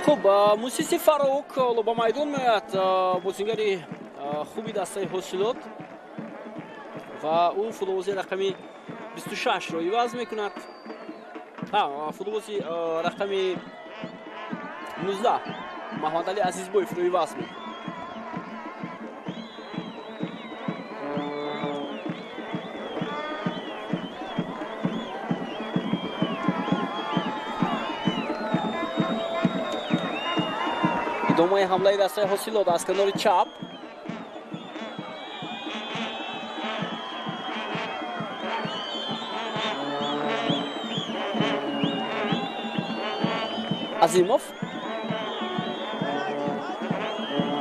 Хуб, Мусиси Фарук ҳоло ба майдон меояд, бозингари хуби дастаи Ҳосилот ва ӯ футболбози рақами 26-ро иваз мекунад. Футболбози рақами 19 Маҳмадалӣ Азизбоевро иваз мекунад. Идомаи ҳамлаи дастаи Ҳосилот аз канори чап. Азимов.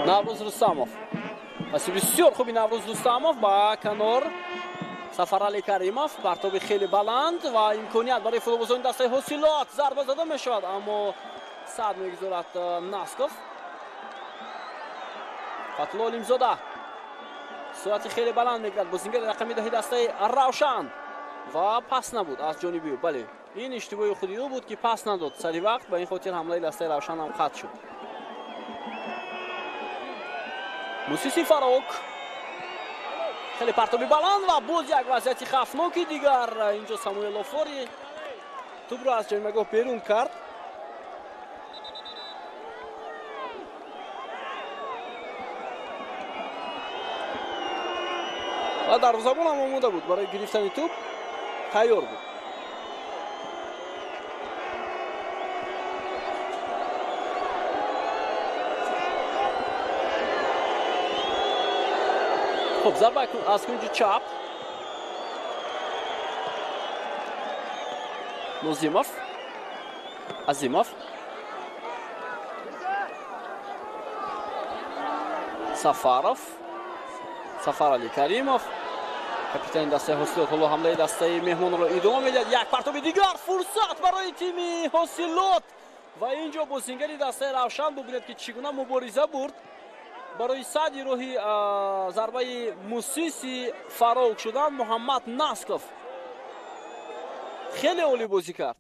Наврӯз Рустамов. Паси бисёр хуби Наврӯз Рустамов ба канор Сафарали Каримов. Партоби хеле баланд ва имконият барои футболбозони дастаи Ҳосилот. Зарба зада мешавад, аммо сад мегузорад Насков. Фатулло Олимзода суръати хеле баланд мегирад. Бозингари рақами 10 дастаи Равшан ва пас набуд аз ҷониби ӯ. Бале, ин иштибоҳи худи ӯ буд, ки пас надод сари вақт, ба ин хотир ҳамлаи дастаи Равшан ҳам қатъ шуд. Мусиси Фарук хеле партоби баланд ва боз як вазъияти хавфноки дигар. Инҷо Самуэл Офори тӯбро аз ҷаримагоҳ берун кард. Ва дарвозабон ҳам омода буд барои гирифтани тӯб, тайёр буд. Хуб, зарба аз кунҷи чап. Нозимов, Азимов, Сафаров, Сафарали Каримов, капитани дастаи Ҳосилот. Ҳоло ҳамлаи дастаи меҳмонро идома медиҳад. Як партоби дигар, фурсат барои тими Ҳосилот ва инҷо бозингари дастаи Равшан. Бубинед, ки чӣ гуна мубориза бурд барои сади роҳи зарбаи Мусиси Фарук шудан. Муҳаммад Насков хеле олӣ бозӣ кард.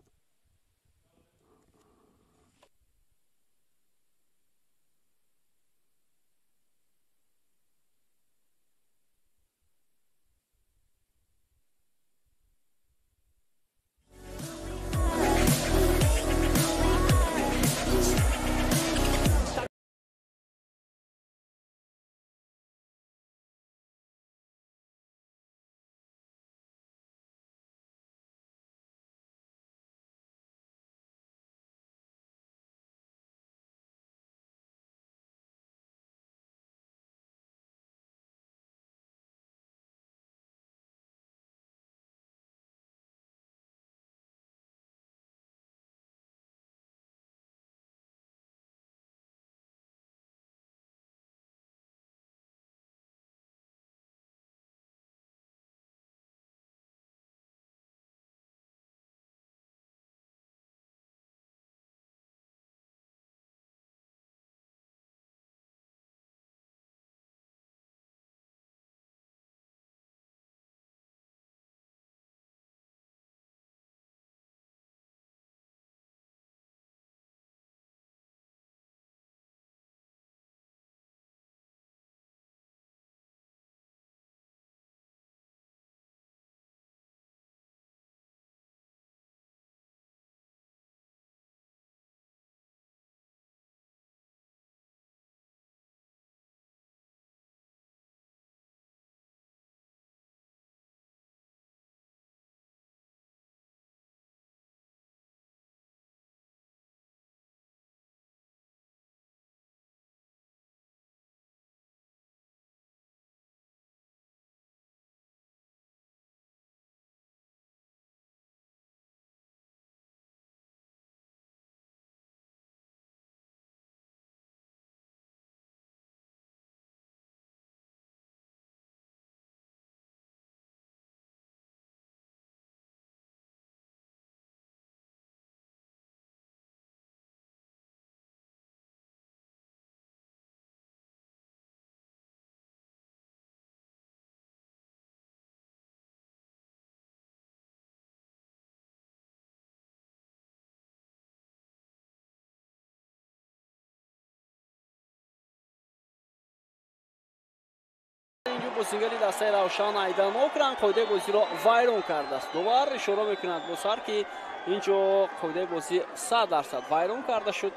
Инҷо бозингари дастаи Равшан Айдан Окран қоидаи бозиро вайрон кардааст. Довар ишора мекунад бо сар, ки инҷо қоидаи бозӣ 100% вайрон карда шуд.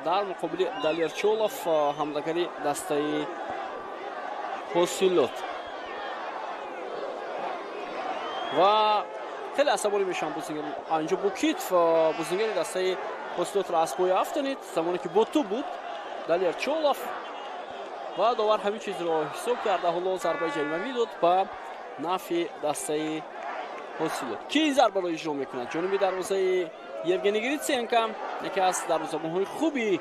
Дар муқобили Далер Чолов, ҳамлагари дастаи Ҳосилот. Ва хеле асабонӣ мешаванд бозингар. Инҷо Букитов бозингари дастаи Ҳосилотро аз пой афтонид, замоне ки бо тӯб буд Далер Чолов. Ва довар ҳамин чизро ҳисоб карда, ҳоло зарбаи ҷаримавӣ дод ба нафъи дастаи Ҳосилот. Ки ин зарбаро иҷро мекунад? Ҷониби дарвозаи Евгений Гриценко, яке аз дарвозабонҳои хуби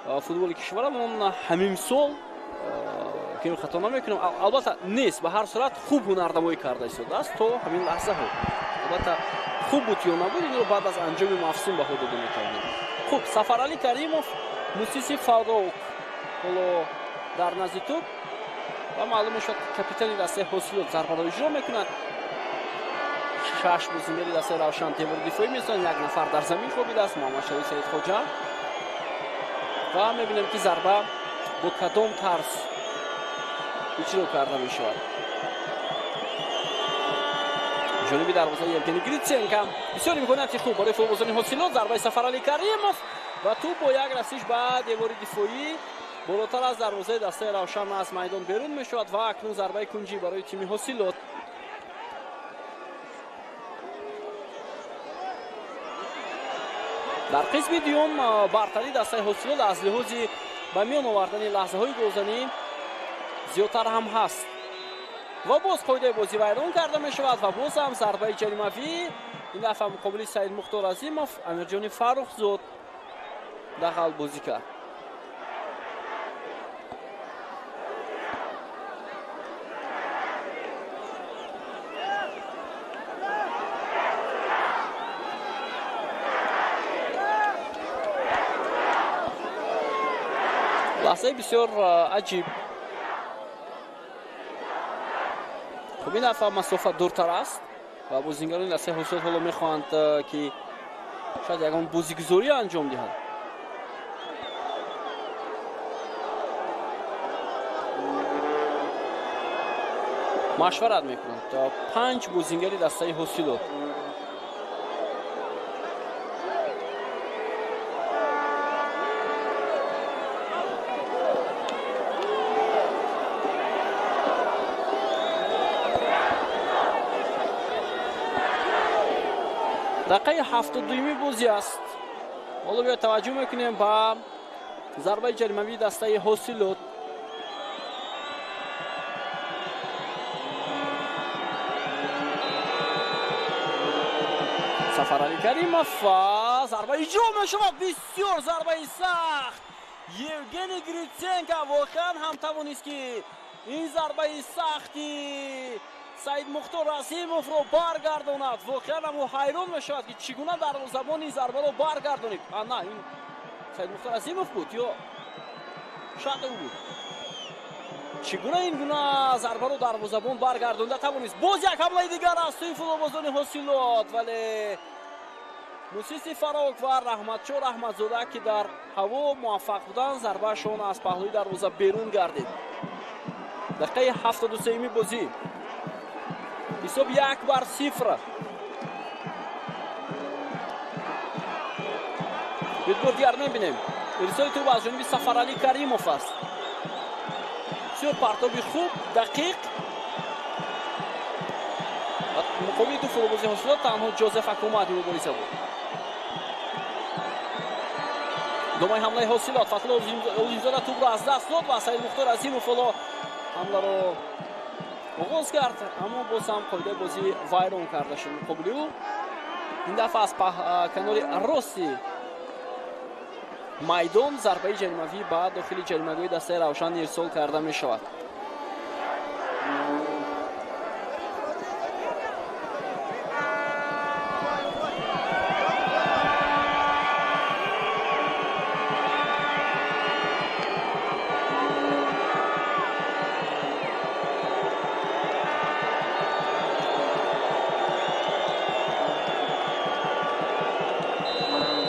Футболи кишварамон ҳамин сол ки хато намекунам, албатта нест, ба ҳар сурат хуб ҳунарнамоӣ карда истодааст то ҳамин лаҳзаҳо. Албатта хуб буд ё набуд, инро баъд аз анҷоми мавсим баҳо дода метавонем. Хуб, Сафаралӣ Каримов, мусиси Фаррух, ҳоло дар назди тӯб ва маълум мешавад, капитани дастаи Ҳосилот зарбаро иҷро мекунад. Шаш бозингари дастаи Равшан девори дифоӣ месозанд, як нафар дар замин хобидааст, Муҳаммадшариф Саидхоҷа. Ва мебинем, ки зарба бо кадом тарз иҷро карда мешавад. Ҷониби дарвозаи Евгений Гриценко. Бисёр имконияти хуб барои футболбозони Ҳосилот. Зарбаи Сафаралӣ Каримов ва тӯб бо як расиш ба девори дифоӣ болотар аз дарвозаи дастаи Равшан аз майдон берун мешавад ва акнун зарбаи кунҷӣ барои тими Ҳосилот. Дар қисми дуюм бартарии дастаи Ҳосилот аз лиҳози ба миён овардани лаҳзаҳои голзанӣ зиёдтар ҳам ҳаст. Ва боз қоидаи бозӣ вайрон карда мешавад ва боз ҳам зарбаи ҷаримавӣ, ин дафъа муқобили Саид Мухтор Азимов Амирҷони Фаррухзод дағал бозӣ кард. Лаҳзаи бисёр аҷиб. Хуб, ин дафъа масофа дуртар аст ва бозингарони дастаи Ҳосилот ҳоло мехоҳанд, ки шояд ягон бозигузорӣ анҷом диҳанд. Машварат мекунанд панҷ бозингари дастаи Ҳосилот. Дақиқаи 72-юми бозӣ аст. Ҳоло биё таваҷҷӯҳ мекунем ба зарбаи ҷаримавии дастаи Ҳосилот. Сафаралӣ Каримов ва зарба иҷро мешавад. Бисёр зарбаи сахт. Евгений Гриценко воқеан ҳам тавонист, ки ин зарбаи сахти Саид Мухтор Азимовро баргардонад. Воқеан ҳам ӯ ҳайрон мешавад, ки чӣ гуна дарвозабон ин зарбаро баргардонид. На, ин Саид Мухтор Азимов буд ё шояд ӯ буд. Чӣ гуна ин гуна зарбаро дарвозабон баргардонда тавонист? Боз як ҳамлаи дигар аз сӯи футболбозони Ҳосилот, вале мусиси Фаррух ва Раҳматшо Раҳматзода, ки дар ҳаво муваффақ буданд, зарбаашон аз паҳлӯи дарвоза берун гардид. Дақиқаи 73-юми бозӣ. Ҳисоб 1-0. Бор дигар мебинем. Ирсоли тӯб аз ҷониби Сафаралӣ Каримов аст. Бисёр партоби хуб, дақиқ. Муқобили ду футболбози Ҳосилот танҳо Ҷозеф Акумади мубориза буд. Домаи ҳамлаи Ҳосилот, Фатҳулло Олимзода тӯбро аз даст дод ва Саид Мухтор Азимов ҳоло ҳамларо оғоз кард, аммо боз ҳам қоидаи бозӣ вайрон карда шуд муқобили ӯ. Ин дафъа аз канори рости майдон зарбаи ҷаримавӣ ба дохили ҷаримагоҳи дастаи Равшан ирсол карда мешавад.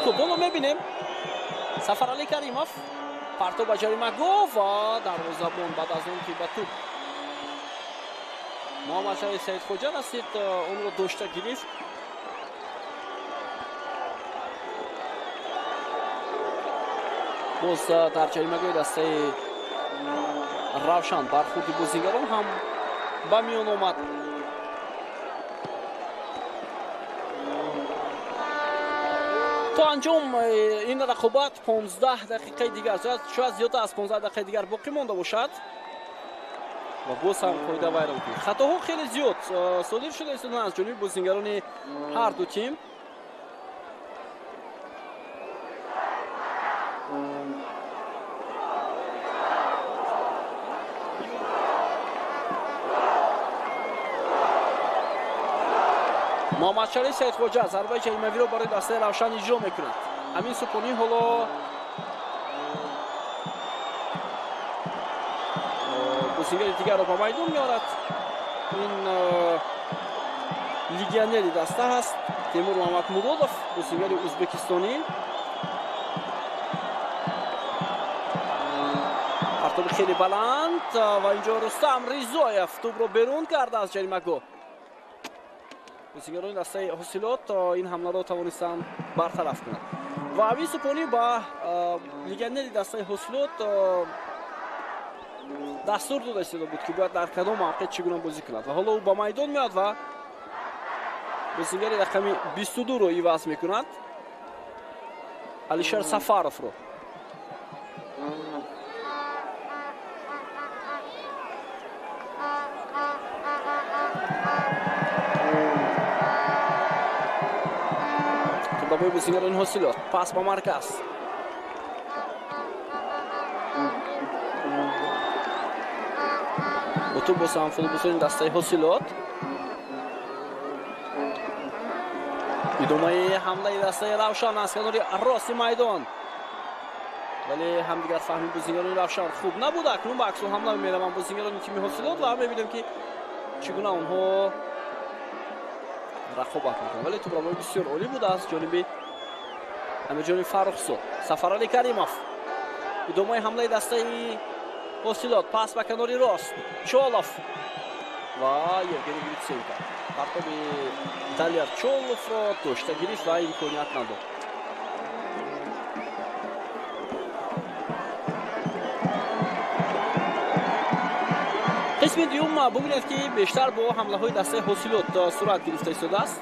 Хуб, ҳоло мебинем Сафаралӣ Каримов партоб ба ҷаримагоҳ ва дарвозабон баъд аз он ки ба тӯб Муҳаммадшариф Саидхоҷа расид, онро дошта гирифт. Боз дар ҷаримагоҳи дастаи Равшан бархурди бозингарон ҳам ба миён омад. То анҷом ин рақобат 15 дақиқаи дигар, шояд зиёда аз 15 дақиқаи дигар боқӣ монда бошад ва боз ҳам қоида вайрон кунед. Хатоҳо хеле зиёд содир шуда истодаанд аз ҷониби бозингарони ҳар ду тим. Муҳаммадшариф Саидхоҷа зарбаи ҷаримавиро барои дастаи Равшан иҷро мекунад. Ҳамин супонӣ ҳоло бозингари дигарро ба майдон меорад. Ин легионери даста ҳаст, Темур Муҳаммадмуродов, бозингари ӯзбекистонӣ. Партоби хеле баланд ва инҷо Рустам Ризоев тӯбро берун карда аз ҷаримагоҳ. Бозингарони дастаи Ҳосилот ин ҳамларо тавонистанд бартараф кунанд. Ва ҳамин супонӣ ба легионери дастаи Ҳосилот дастур дода истода буд, ки бояд дар кадом мавқеъ чӣ гуна бозӣ кунад. Ва ҳоло ӯ ба майдон меояд ва бозингари рақами 22-ро иваз мекунад, Алишер Сафаровро. Тӯбабои бозингарони Ҳосилот, пас ба марказ. Бо тӯб боз ҳам футболбозони дастаи Ҳосилот. Идомаи ҳамлаи дастаи Равшан аз канори рости майдон, вале ҳамдигар фаҳми бозингарони Равшан хуб набуд. Акнун ба аксу ҳамла мераванд бозингарони тими Ҳосилот ва мебинем, ки чӣ гуна онҳо рақобат мекунанд. Вале тӯбравои бисёр олӣ буд аз ҷониби Амирҷони Фаррухзод. Сафарали Каримов. Идомаи ҳамлаи дастаи Ҳосилот, пас ба канори рост, Чолов ва Евгений Гриценко. Партоби Далер Чоловро дошта гирифт ва имконият надод. Қисми дуюм бубинед, ки бештар бо ҳамлаҳои дастаи Ҳосилот сурат гирифта истодааст.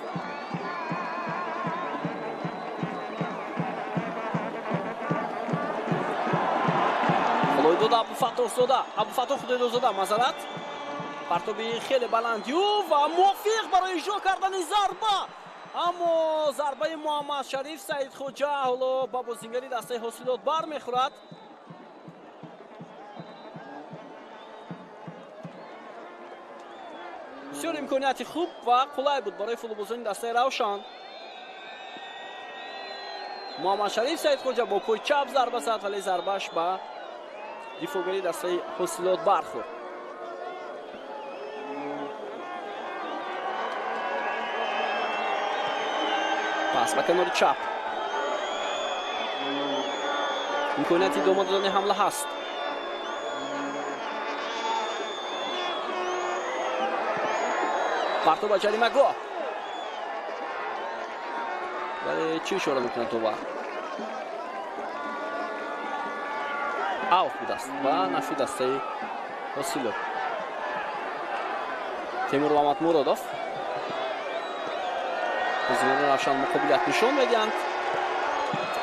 Худойдода Абдуфаттоҳзода, Абдуфаттоҳ Худойдодзода, мазарат. Партоби хеле баландю ва мувофиқ барои иҷро кардани зарба. Аммо зарбаи Муҳаммадшариф Саидхоҷа ҳоло ба бозингари дастаи Ҳосилот бармехӯрад. Бисёр имконияти хуб ва қулай буд барои футболбозони дастаи Равшан. Муҳаммадшариф Саидхоҷа бо пои чап зарба зад, вале зарбааш ба дифоъгари дастаи Ҳосилот бархӯрд. Пас ба канори чап. Имконияти идома додани ҳамла ҳаст. Партоб ба ҷаримагоҳ. Вале чӣ ишора мекунад довар? Аут будааст ба нафи дастаи Ҳосилот. Темур Муҳаммадмуродов. Бозингарони Равшан муқобилият нишон медиҳанд.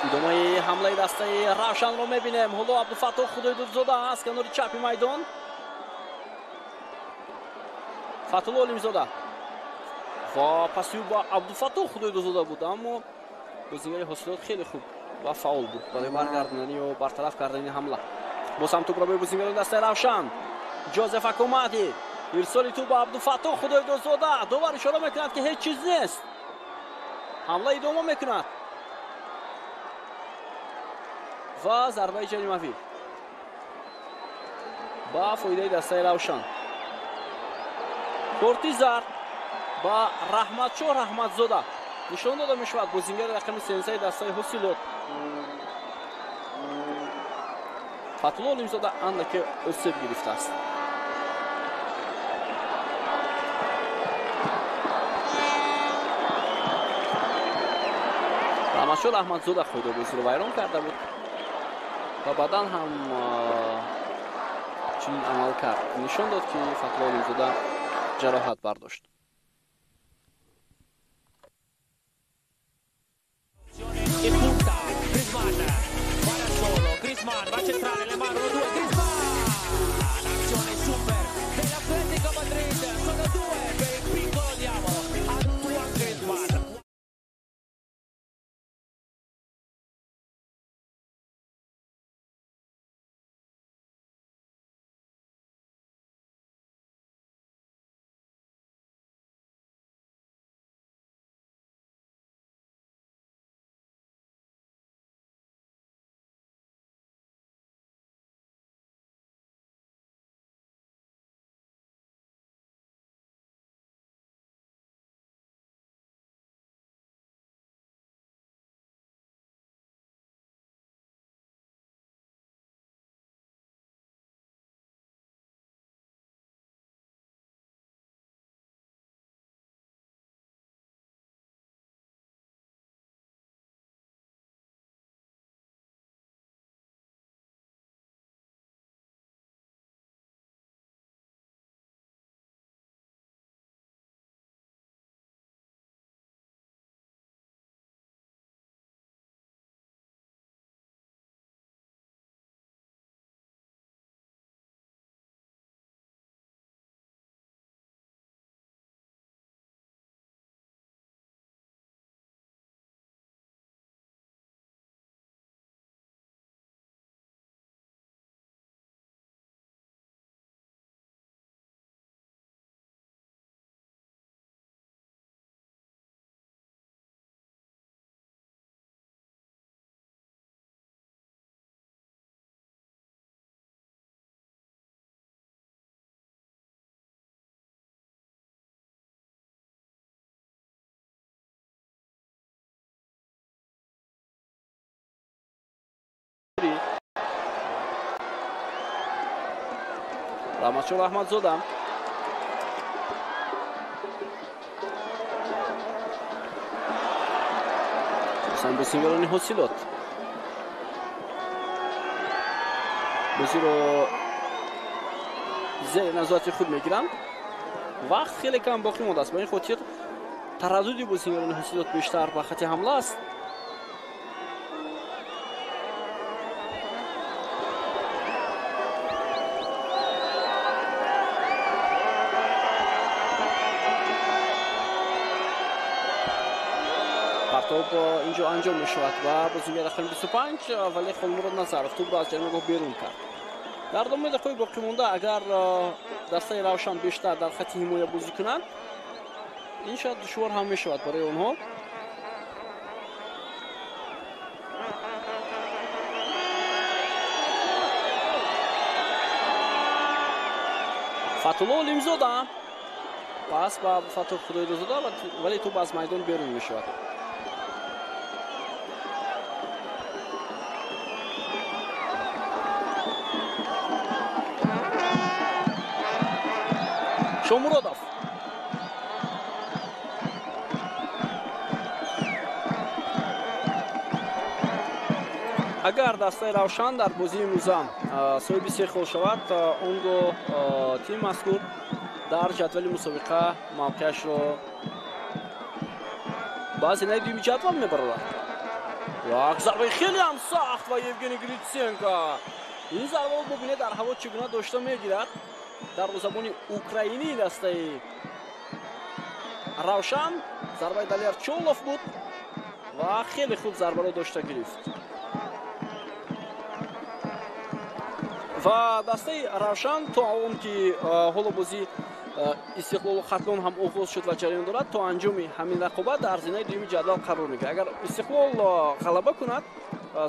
Идомаи ҳамлаи дастаи Равшанро мебинем. Ҳоло Абдуфаттоҳ Худойдодзода аз канори чапи майдон. Фатулло Олимзода ва паси ӯ ба Абдуфаттоҳ Худойдодзода буд, аммо бозингари Ҳосилот хеле хуб ва фаъол буд барои баргардонани ё бартараф кардани ҳамла. Боз ҳам тӯбрабои бозингарони дастаи Равшан. Ҷозеф Акомади. Ирсоли тӯб ба Абдуфаттоҳ Худойдодзода. Довар ишора мекунад, ки ҳеҷ чиз нест. Ҳамла идома мекунад ва зарбаи ҷаримавӣ ба фоидаи дастаи Равшан. Корти зард ба Раҳматшоҳ Раҳматзода нишон дода мешавад, бозингари рақами 13 дастаи Ҳосилот. Фатулло Олимзода андаке осеб гирифтааст. Раҳматшоҳ Раҳматзода қоидабозиро вайрон карда буд ва баъдан ҳам чунин амал кард. Нишон дод, ки Фатулло Олимзода ҷароҳат бардошт. Griezmann va centrale, le mani, 1-2, Griezmann! Azione super dell'Atletico Madrid, sono 2 per il piccolo diavolo, Antoine Griezmann. Раҳматшо Раҳматзода. Бозингарони Ҳосилот бозиро зери назорати худ мегиранд. Вақт хеле кам боқӣ мондааст, ба ин хотир тараддуди бозингарони Ҳосилот бештар ба хати ҳамла аст. Партоб инҷо анҷом мешавад ва бозингар рақами 25 вале Холмурод Назаров тӯбро аз ҷанубгоҳ берун кард. Дар давоми дақиқаҳои боқимонда агар дастаи Равшан бештар дар хати ҳимоя бозӣ кунанд, ин шояд душвор ҳам мешавад барои онҳо. Фатулло Олимзода пас ба Фатух Худойдозода, вале тӯб аз майдон берун мешавад. Шомуродов. Агар дастаи Равшан дар бозии имрӯза соҳиби се хол шавад, он гоҳ тими мазкур дар ҷадвали мусобиқа мавқеашро ба зинаи дуюми ҷадвал мебарорад. Як зарбаи хеле ҳам сахт ва Евгений Гриценко ин зарбаро бубинед дар ҳаво чӣ гуна дошта мегирад. Дарвозабони украинии дастаи Равшан зарбаи Далер Чолов буд ва хеле хуб зарбаро дошта гирифт. Ва дастаи Равшан то он ки ҳоло бозӣ Истиқлолу Хатлон ҳам оғоз шуд ва ҷараён дорад, то анҷоми ҳамин рақобат дар зинаи дуюми ҷадвал қарор мегирад. Агар Истиқлол ғалаба кунад,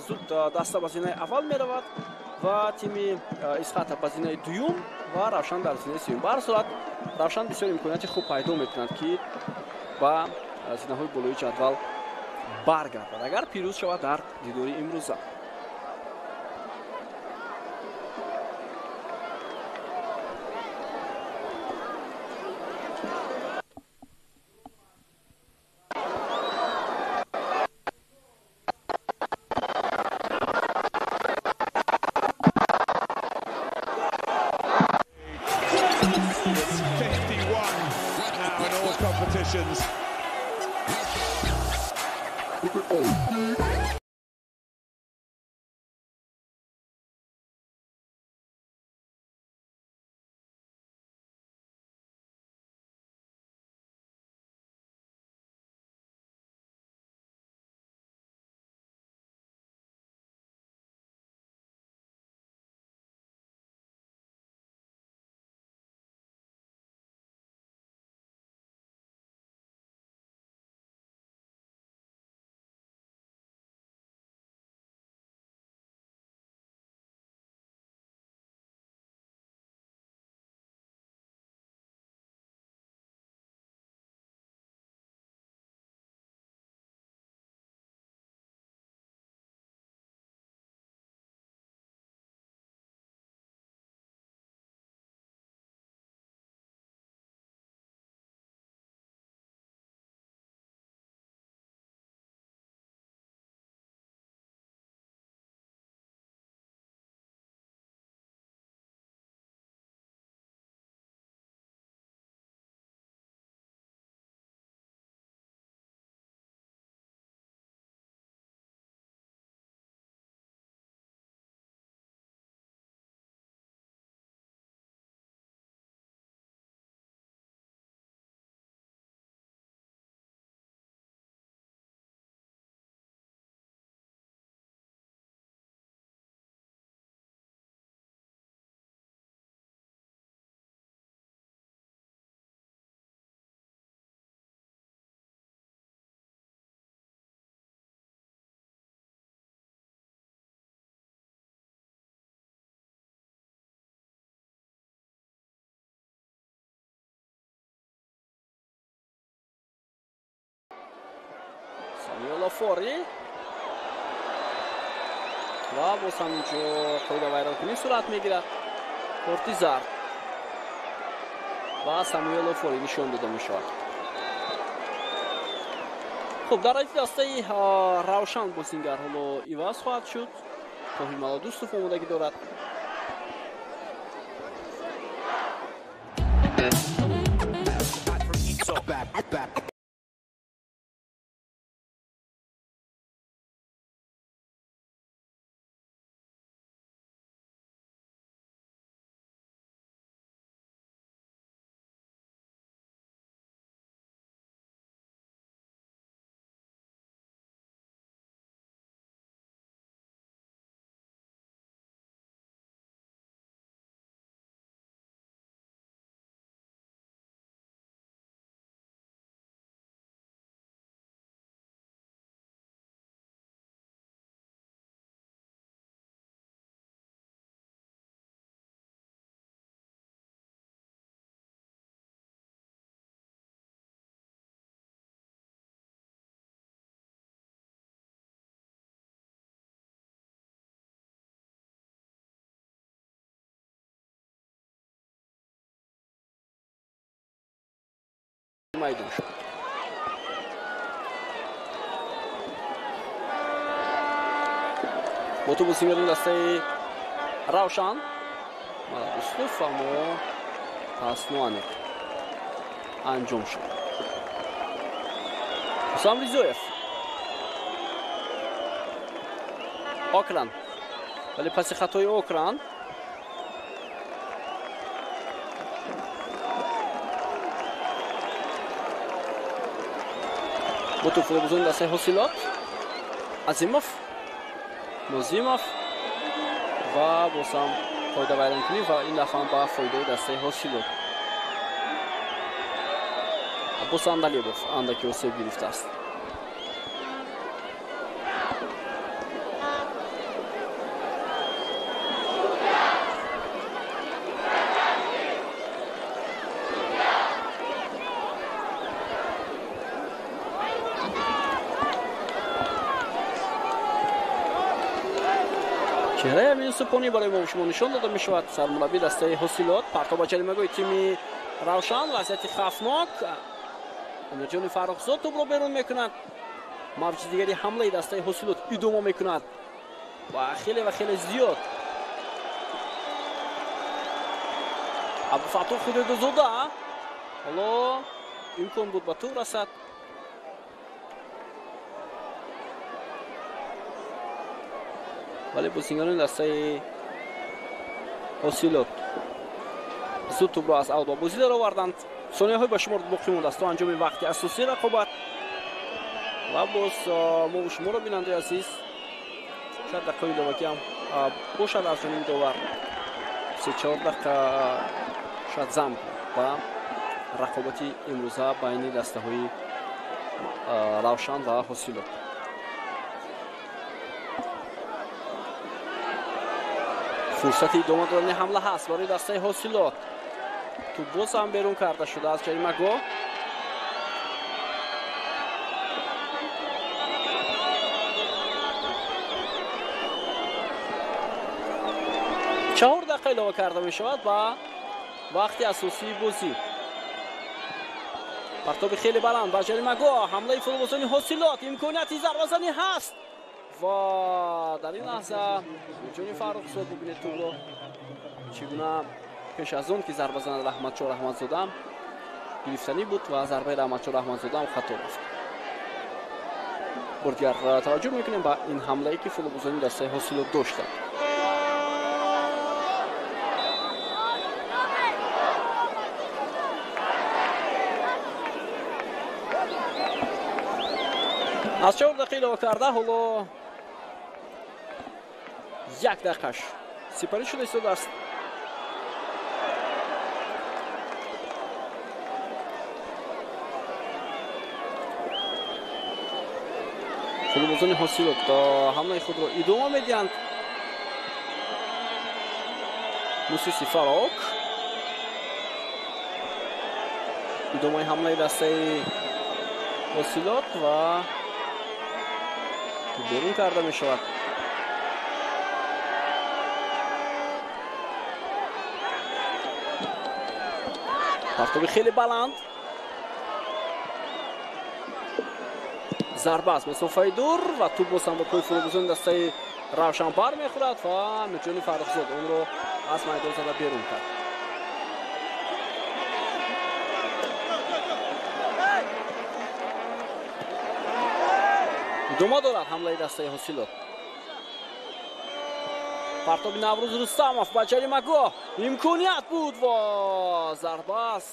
зуд даста ба зинаи аввал меравад ва тими Исхата ба зинаи дуюм ва Равшан дар зинаи сеюм. Ба ҳар сурат Равшан бисёр имконияти хуб пайдо мекунад, ки ба зинаҳои болои ҷадвал баргардад, агар пирӯз шавад дар дидори имрӯза. Самиолло Фори ва боз ҳам инҷо қоидавайронкунӣ сурат мегирад. Корти зард. Ва Самуэл Офори нишон дода мешавад. Хуб, дар радифи дастаи Равшан бозингар ҳоло иваз хоҳад шуд. Тоҳир Малодустов омодагӣ дорад. Майдон шуд. Бо тӯб бозигарони дастаи Равшан Малодустов, аммо пас ноаниқ анҷом шуд. Ҳусам Ризоев, Окран, вале паси хатои Окран бо тӯб футболбозони дастаи Ҳосилот, Азимов, Нозимов ва боз ҳам қоидавайронкунӣ ва ин дафъа ҳам ба фоидаи дастаи Ҳосилот. Аббос Андалебов андаки осеб гирифтааст. Чеҳраи Амин Субҳонӣ барои мо шумо нишон дода мешавад. Сармураббии дастаи Ҳосилот. Партоб ба ҷаримагоҳи тими Равшан. Вазъияти хавфнок. Амирҷони Фаррухзод тӯбро берун мекунад. Мавҷи дигари ҳамлаи дастаи Ҳосилот идома мекунад ва хеле ва хеле зиёд. Абдуфаттоҳ Худойдозода ҳоло имкон буд ба тӯб расад. Вале бозигарони дастаи Ҳосилот зуд тӯбро аз аут ба бозӣ дароварданд. Сонияҳои ба шумор боқӣ мондааст то анҷоми вақти асосии рақобат. Ва боз мо шуморо, бинандаи азиз, шояд дақиқаи иловагӣ ҳам бошад аз ҷониби довар. 3-4 дақиқа шояд зам ба рақобати имрӯза байни дастаҳои Равшан ва Ҳосилот. Фурсати идома додани ҳамла ҳаст барои дастаи Ҳосилот. Тӯб боз ҳам берун карда шуда аз ҷаримагоҳ. Чаҳор дақиқа илова карда мешавад ба вақти асосии бозӣ. Партоби хеле баланд ба ҷаримагоҳ. Ҳамлаи футболбозони Ҳосилот, имконияти зарбазанӣ ҳаст ва дар ин лаҳза Ҷони Фаррухзод, бубинед тӯбро чӣ гуна пеш аз он ки зарба занад Раҳматшоҳ Раҳматзода гирифтанӣ буд ва зарбаи Раҳматшоҳ Раҳматзода ҳам хато рафт. Бор дигар таваҷҷӯҳ мекунем ба ин ҳамлае ки футболбозони дастаи Ҳосилот доштанд. Аз 4 дақиқа илова карда ҳоло 1 дақиқаш сипарӣ шуда истодааст. Футболбозони Ҳосилот ҳамлаи худро идома медиҳанд. Мусиси Фарок, идомаи ҳамлаи дастаи Ҳосилот ва берун карда мешавад. Партоби хеле баланд. Зарба аз масофаи дур ва тӯб боз ҳам ба пои футболбозони дастаи Равшан бармехӯрад ва Амирҷони Фаррухзод онро аз майдон зада берун кард. Идома дорад ҳамлаи дастаи Ҳосилот. Партоби Наврӯз Рустамов ба ҷаримагоҳ, имконият буд ва зарба аз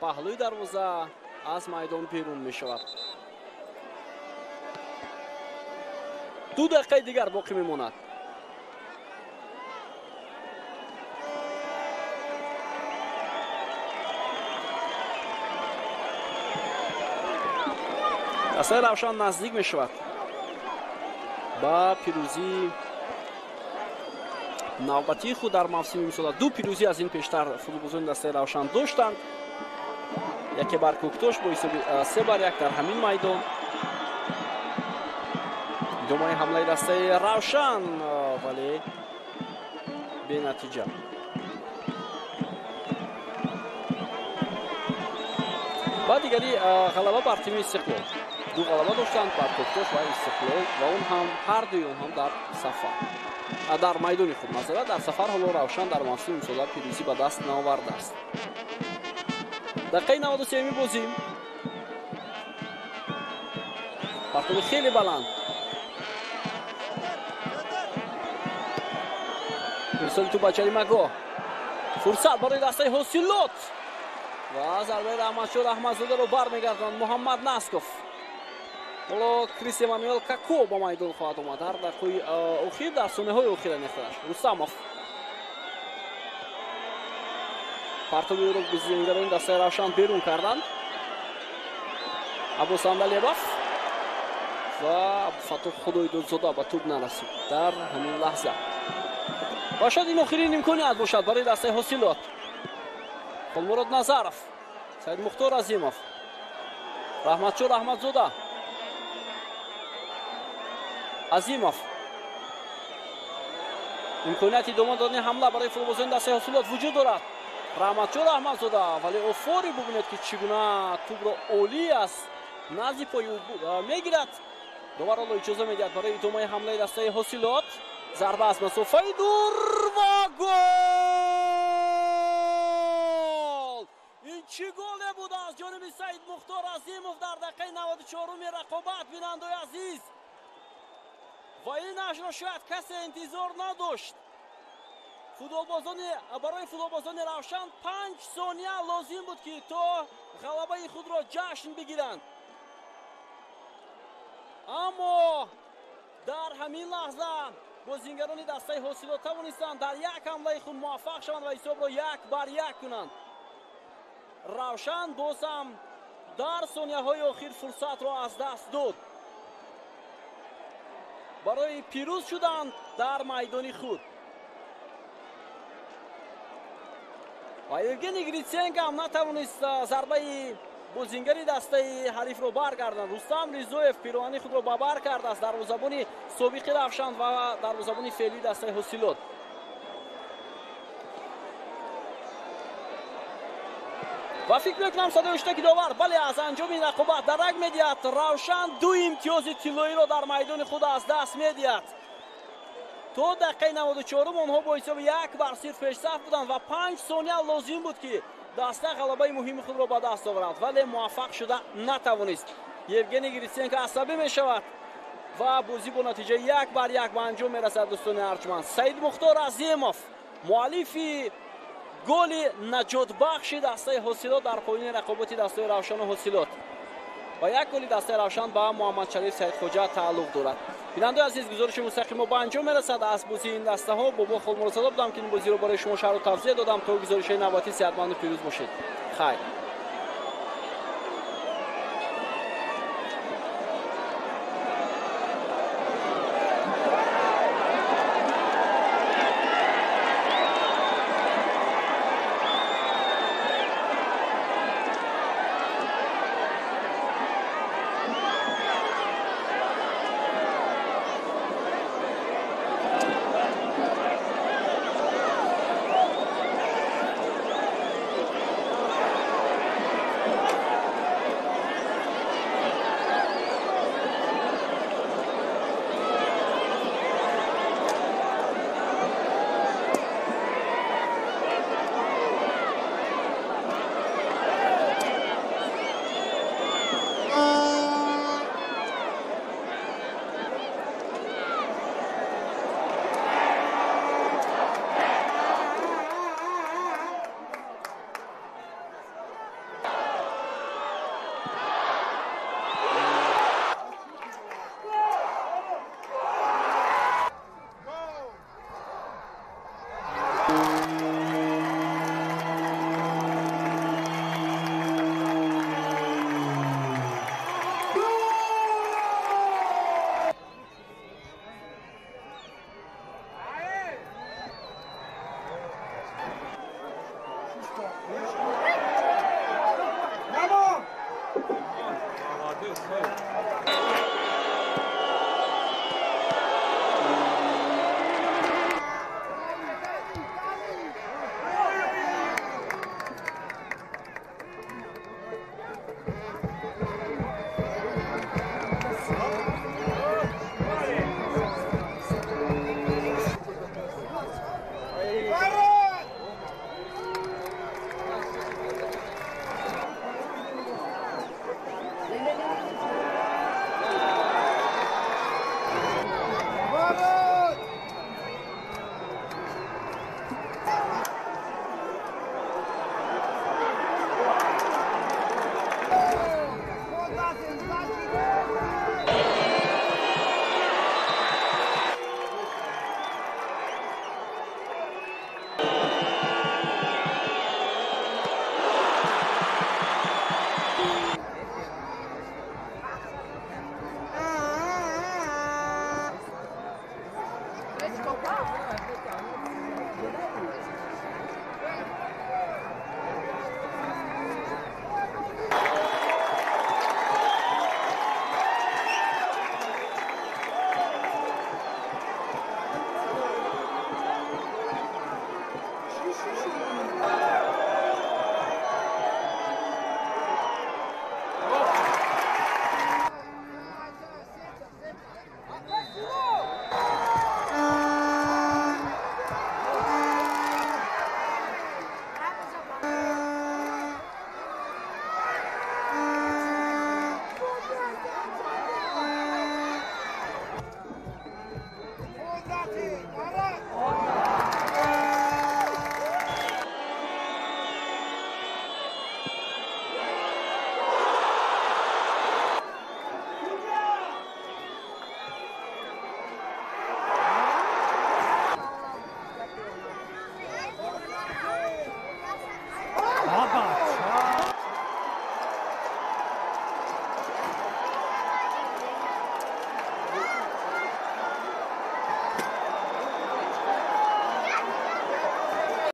паҳлӯи дарвоза аз майдон берун мешавад. 2 дақиқаи дигар боқӣ мемонад. Дастаи Равшан наздик мешавад ба пирӯзии навбатии худ дар мавсими имсола. 2 пирӯзӣ аз ин пештар футболбозони дастаи Равшан доштанд. Яке бар Кӯктош бо ҳисоби 3-1 дар ҳамин майдон. Идомаи ҳамлаи дастаи Равшан, вале бенатиҷа. Ва дигари ғалаба бар тими Истиқлол. 2 ғалаба доштанд бар Кӯктош ва Истиқлол ва он ҳам ҳар дуи он ҳам дар сафар. Дар майдони худ назара дар сафар ҳоло Равшан дар мавсими имсола пирӯзӣ ба даст наовардааст. Дақиқаи 93-ми бозӣ. Партоби хеле баланд. Ирсоли тӯб ба ҷаримагоҳ. Фурсат барои дастаи Ҳосилот ва зарбаи Раҳматшоҳ Раҳматзодаро бармегардонад Муҳаммад Насков. Ҳоло Крис Эммануэл Како ба майдон хоҳад омад дар дақиқаи охир, дар сонияҳои охира мехӯрад. Рустамов. Партоби ӯро бозигарони дастаи Равшан берун карданд. Аббос Андалебов ва Абдуфаттоҳ Худойдодзода ба тӯб нарасид дар ҳамин лаҳза. Ва шояд ин охирин имконият бошад барои дастаи Ҳосилот. Хулмурод Назаров, Саидмухтор Азимов, Раҳматшоҳ Раҳматзода, Азимов. Имконияти идома додани ҳамла барои футболбозони дастаи Ҳосилот вуҷуд дорад. Раҳматшоҳ Раҳматзода, вале Офори бубинед ки чӣ гуна тӯбро олӣ аз назди пои ӯ мегирад. Довар ҳоло иҷоза медиҳад барои идомаи ҳамлаи дастаи Ҳосилот. Зарба аз масофаи дур ва гол! Ин чӣ голе буд аз ҷониби Саидмухтор Азимов дар дақиқаи 94-уми рақобат, бинандои азиз. Ва ин ашро шояд касе интизор надошт. Барои футболбозони Равшан 5 сония лозим буд ки то ғалабаи худро ҷашн бигиранд. Аммо дар ҳамин лаҳза бозингарони дастаи Ҳосилот тавонистанд дар як ҳамлаи худ муваффақ шаванд ва ҳисобро 1-1 кунанд. Равшан боз ҳам дар сонияҳои охир фурсатро аз даст дод барои пирӯз шудан дар майдони худ. Ва Евгений Гриценко ҳам натавонист зарбаи бозингари дастаи ҳарифро баргардонад. Рустам Ризоев пироҳани худро ба бар кардааст, дарвозабони собиқи Равшан ва дарвозабони феълии дастаи Ҳосилот. Ва фикр мекунам садои ҳуштаки довар, бале, аз анҷоми ин рақобат дарак медиҳад. Равшан 2 имтиёзи тиллоиро дар майдони худ аз даст медиҳад. То дақиқаи 94-ум онҳо бо ҳисоби 1-0 пешсаф буданд ва 5 сония лозим буд ки даста ғалабаи муҳими худро ба даст оварад, вале муваффақ шуда натавонист. Евгений Гриценко асабӣ мешавад ва бозӣ бо натиҷаи 1-1 ба анҷом мерасад. Дӯстони арҷманд, Саидмухтор Азимов муаллифи голи наҷотбахши дастаи Ҳосилот дар поёни рақобати дастаи Равшану Ҳосилот ва як голи дастаи Равшан ба Муҳаммадшариф Саидхоҷа тааллуқ дорад. Бинандаи азиз, гузориши мустақим мо ба анҷом мерасад. Аз бозии ин дастаҳо Бобо Холмуродзода будам, ки ин бозиро барои шумо шарҳу тавзеҳ додам. То гузоришҳои навбатӣ сеҳатманду пирӯз бошед. Хайр.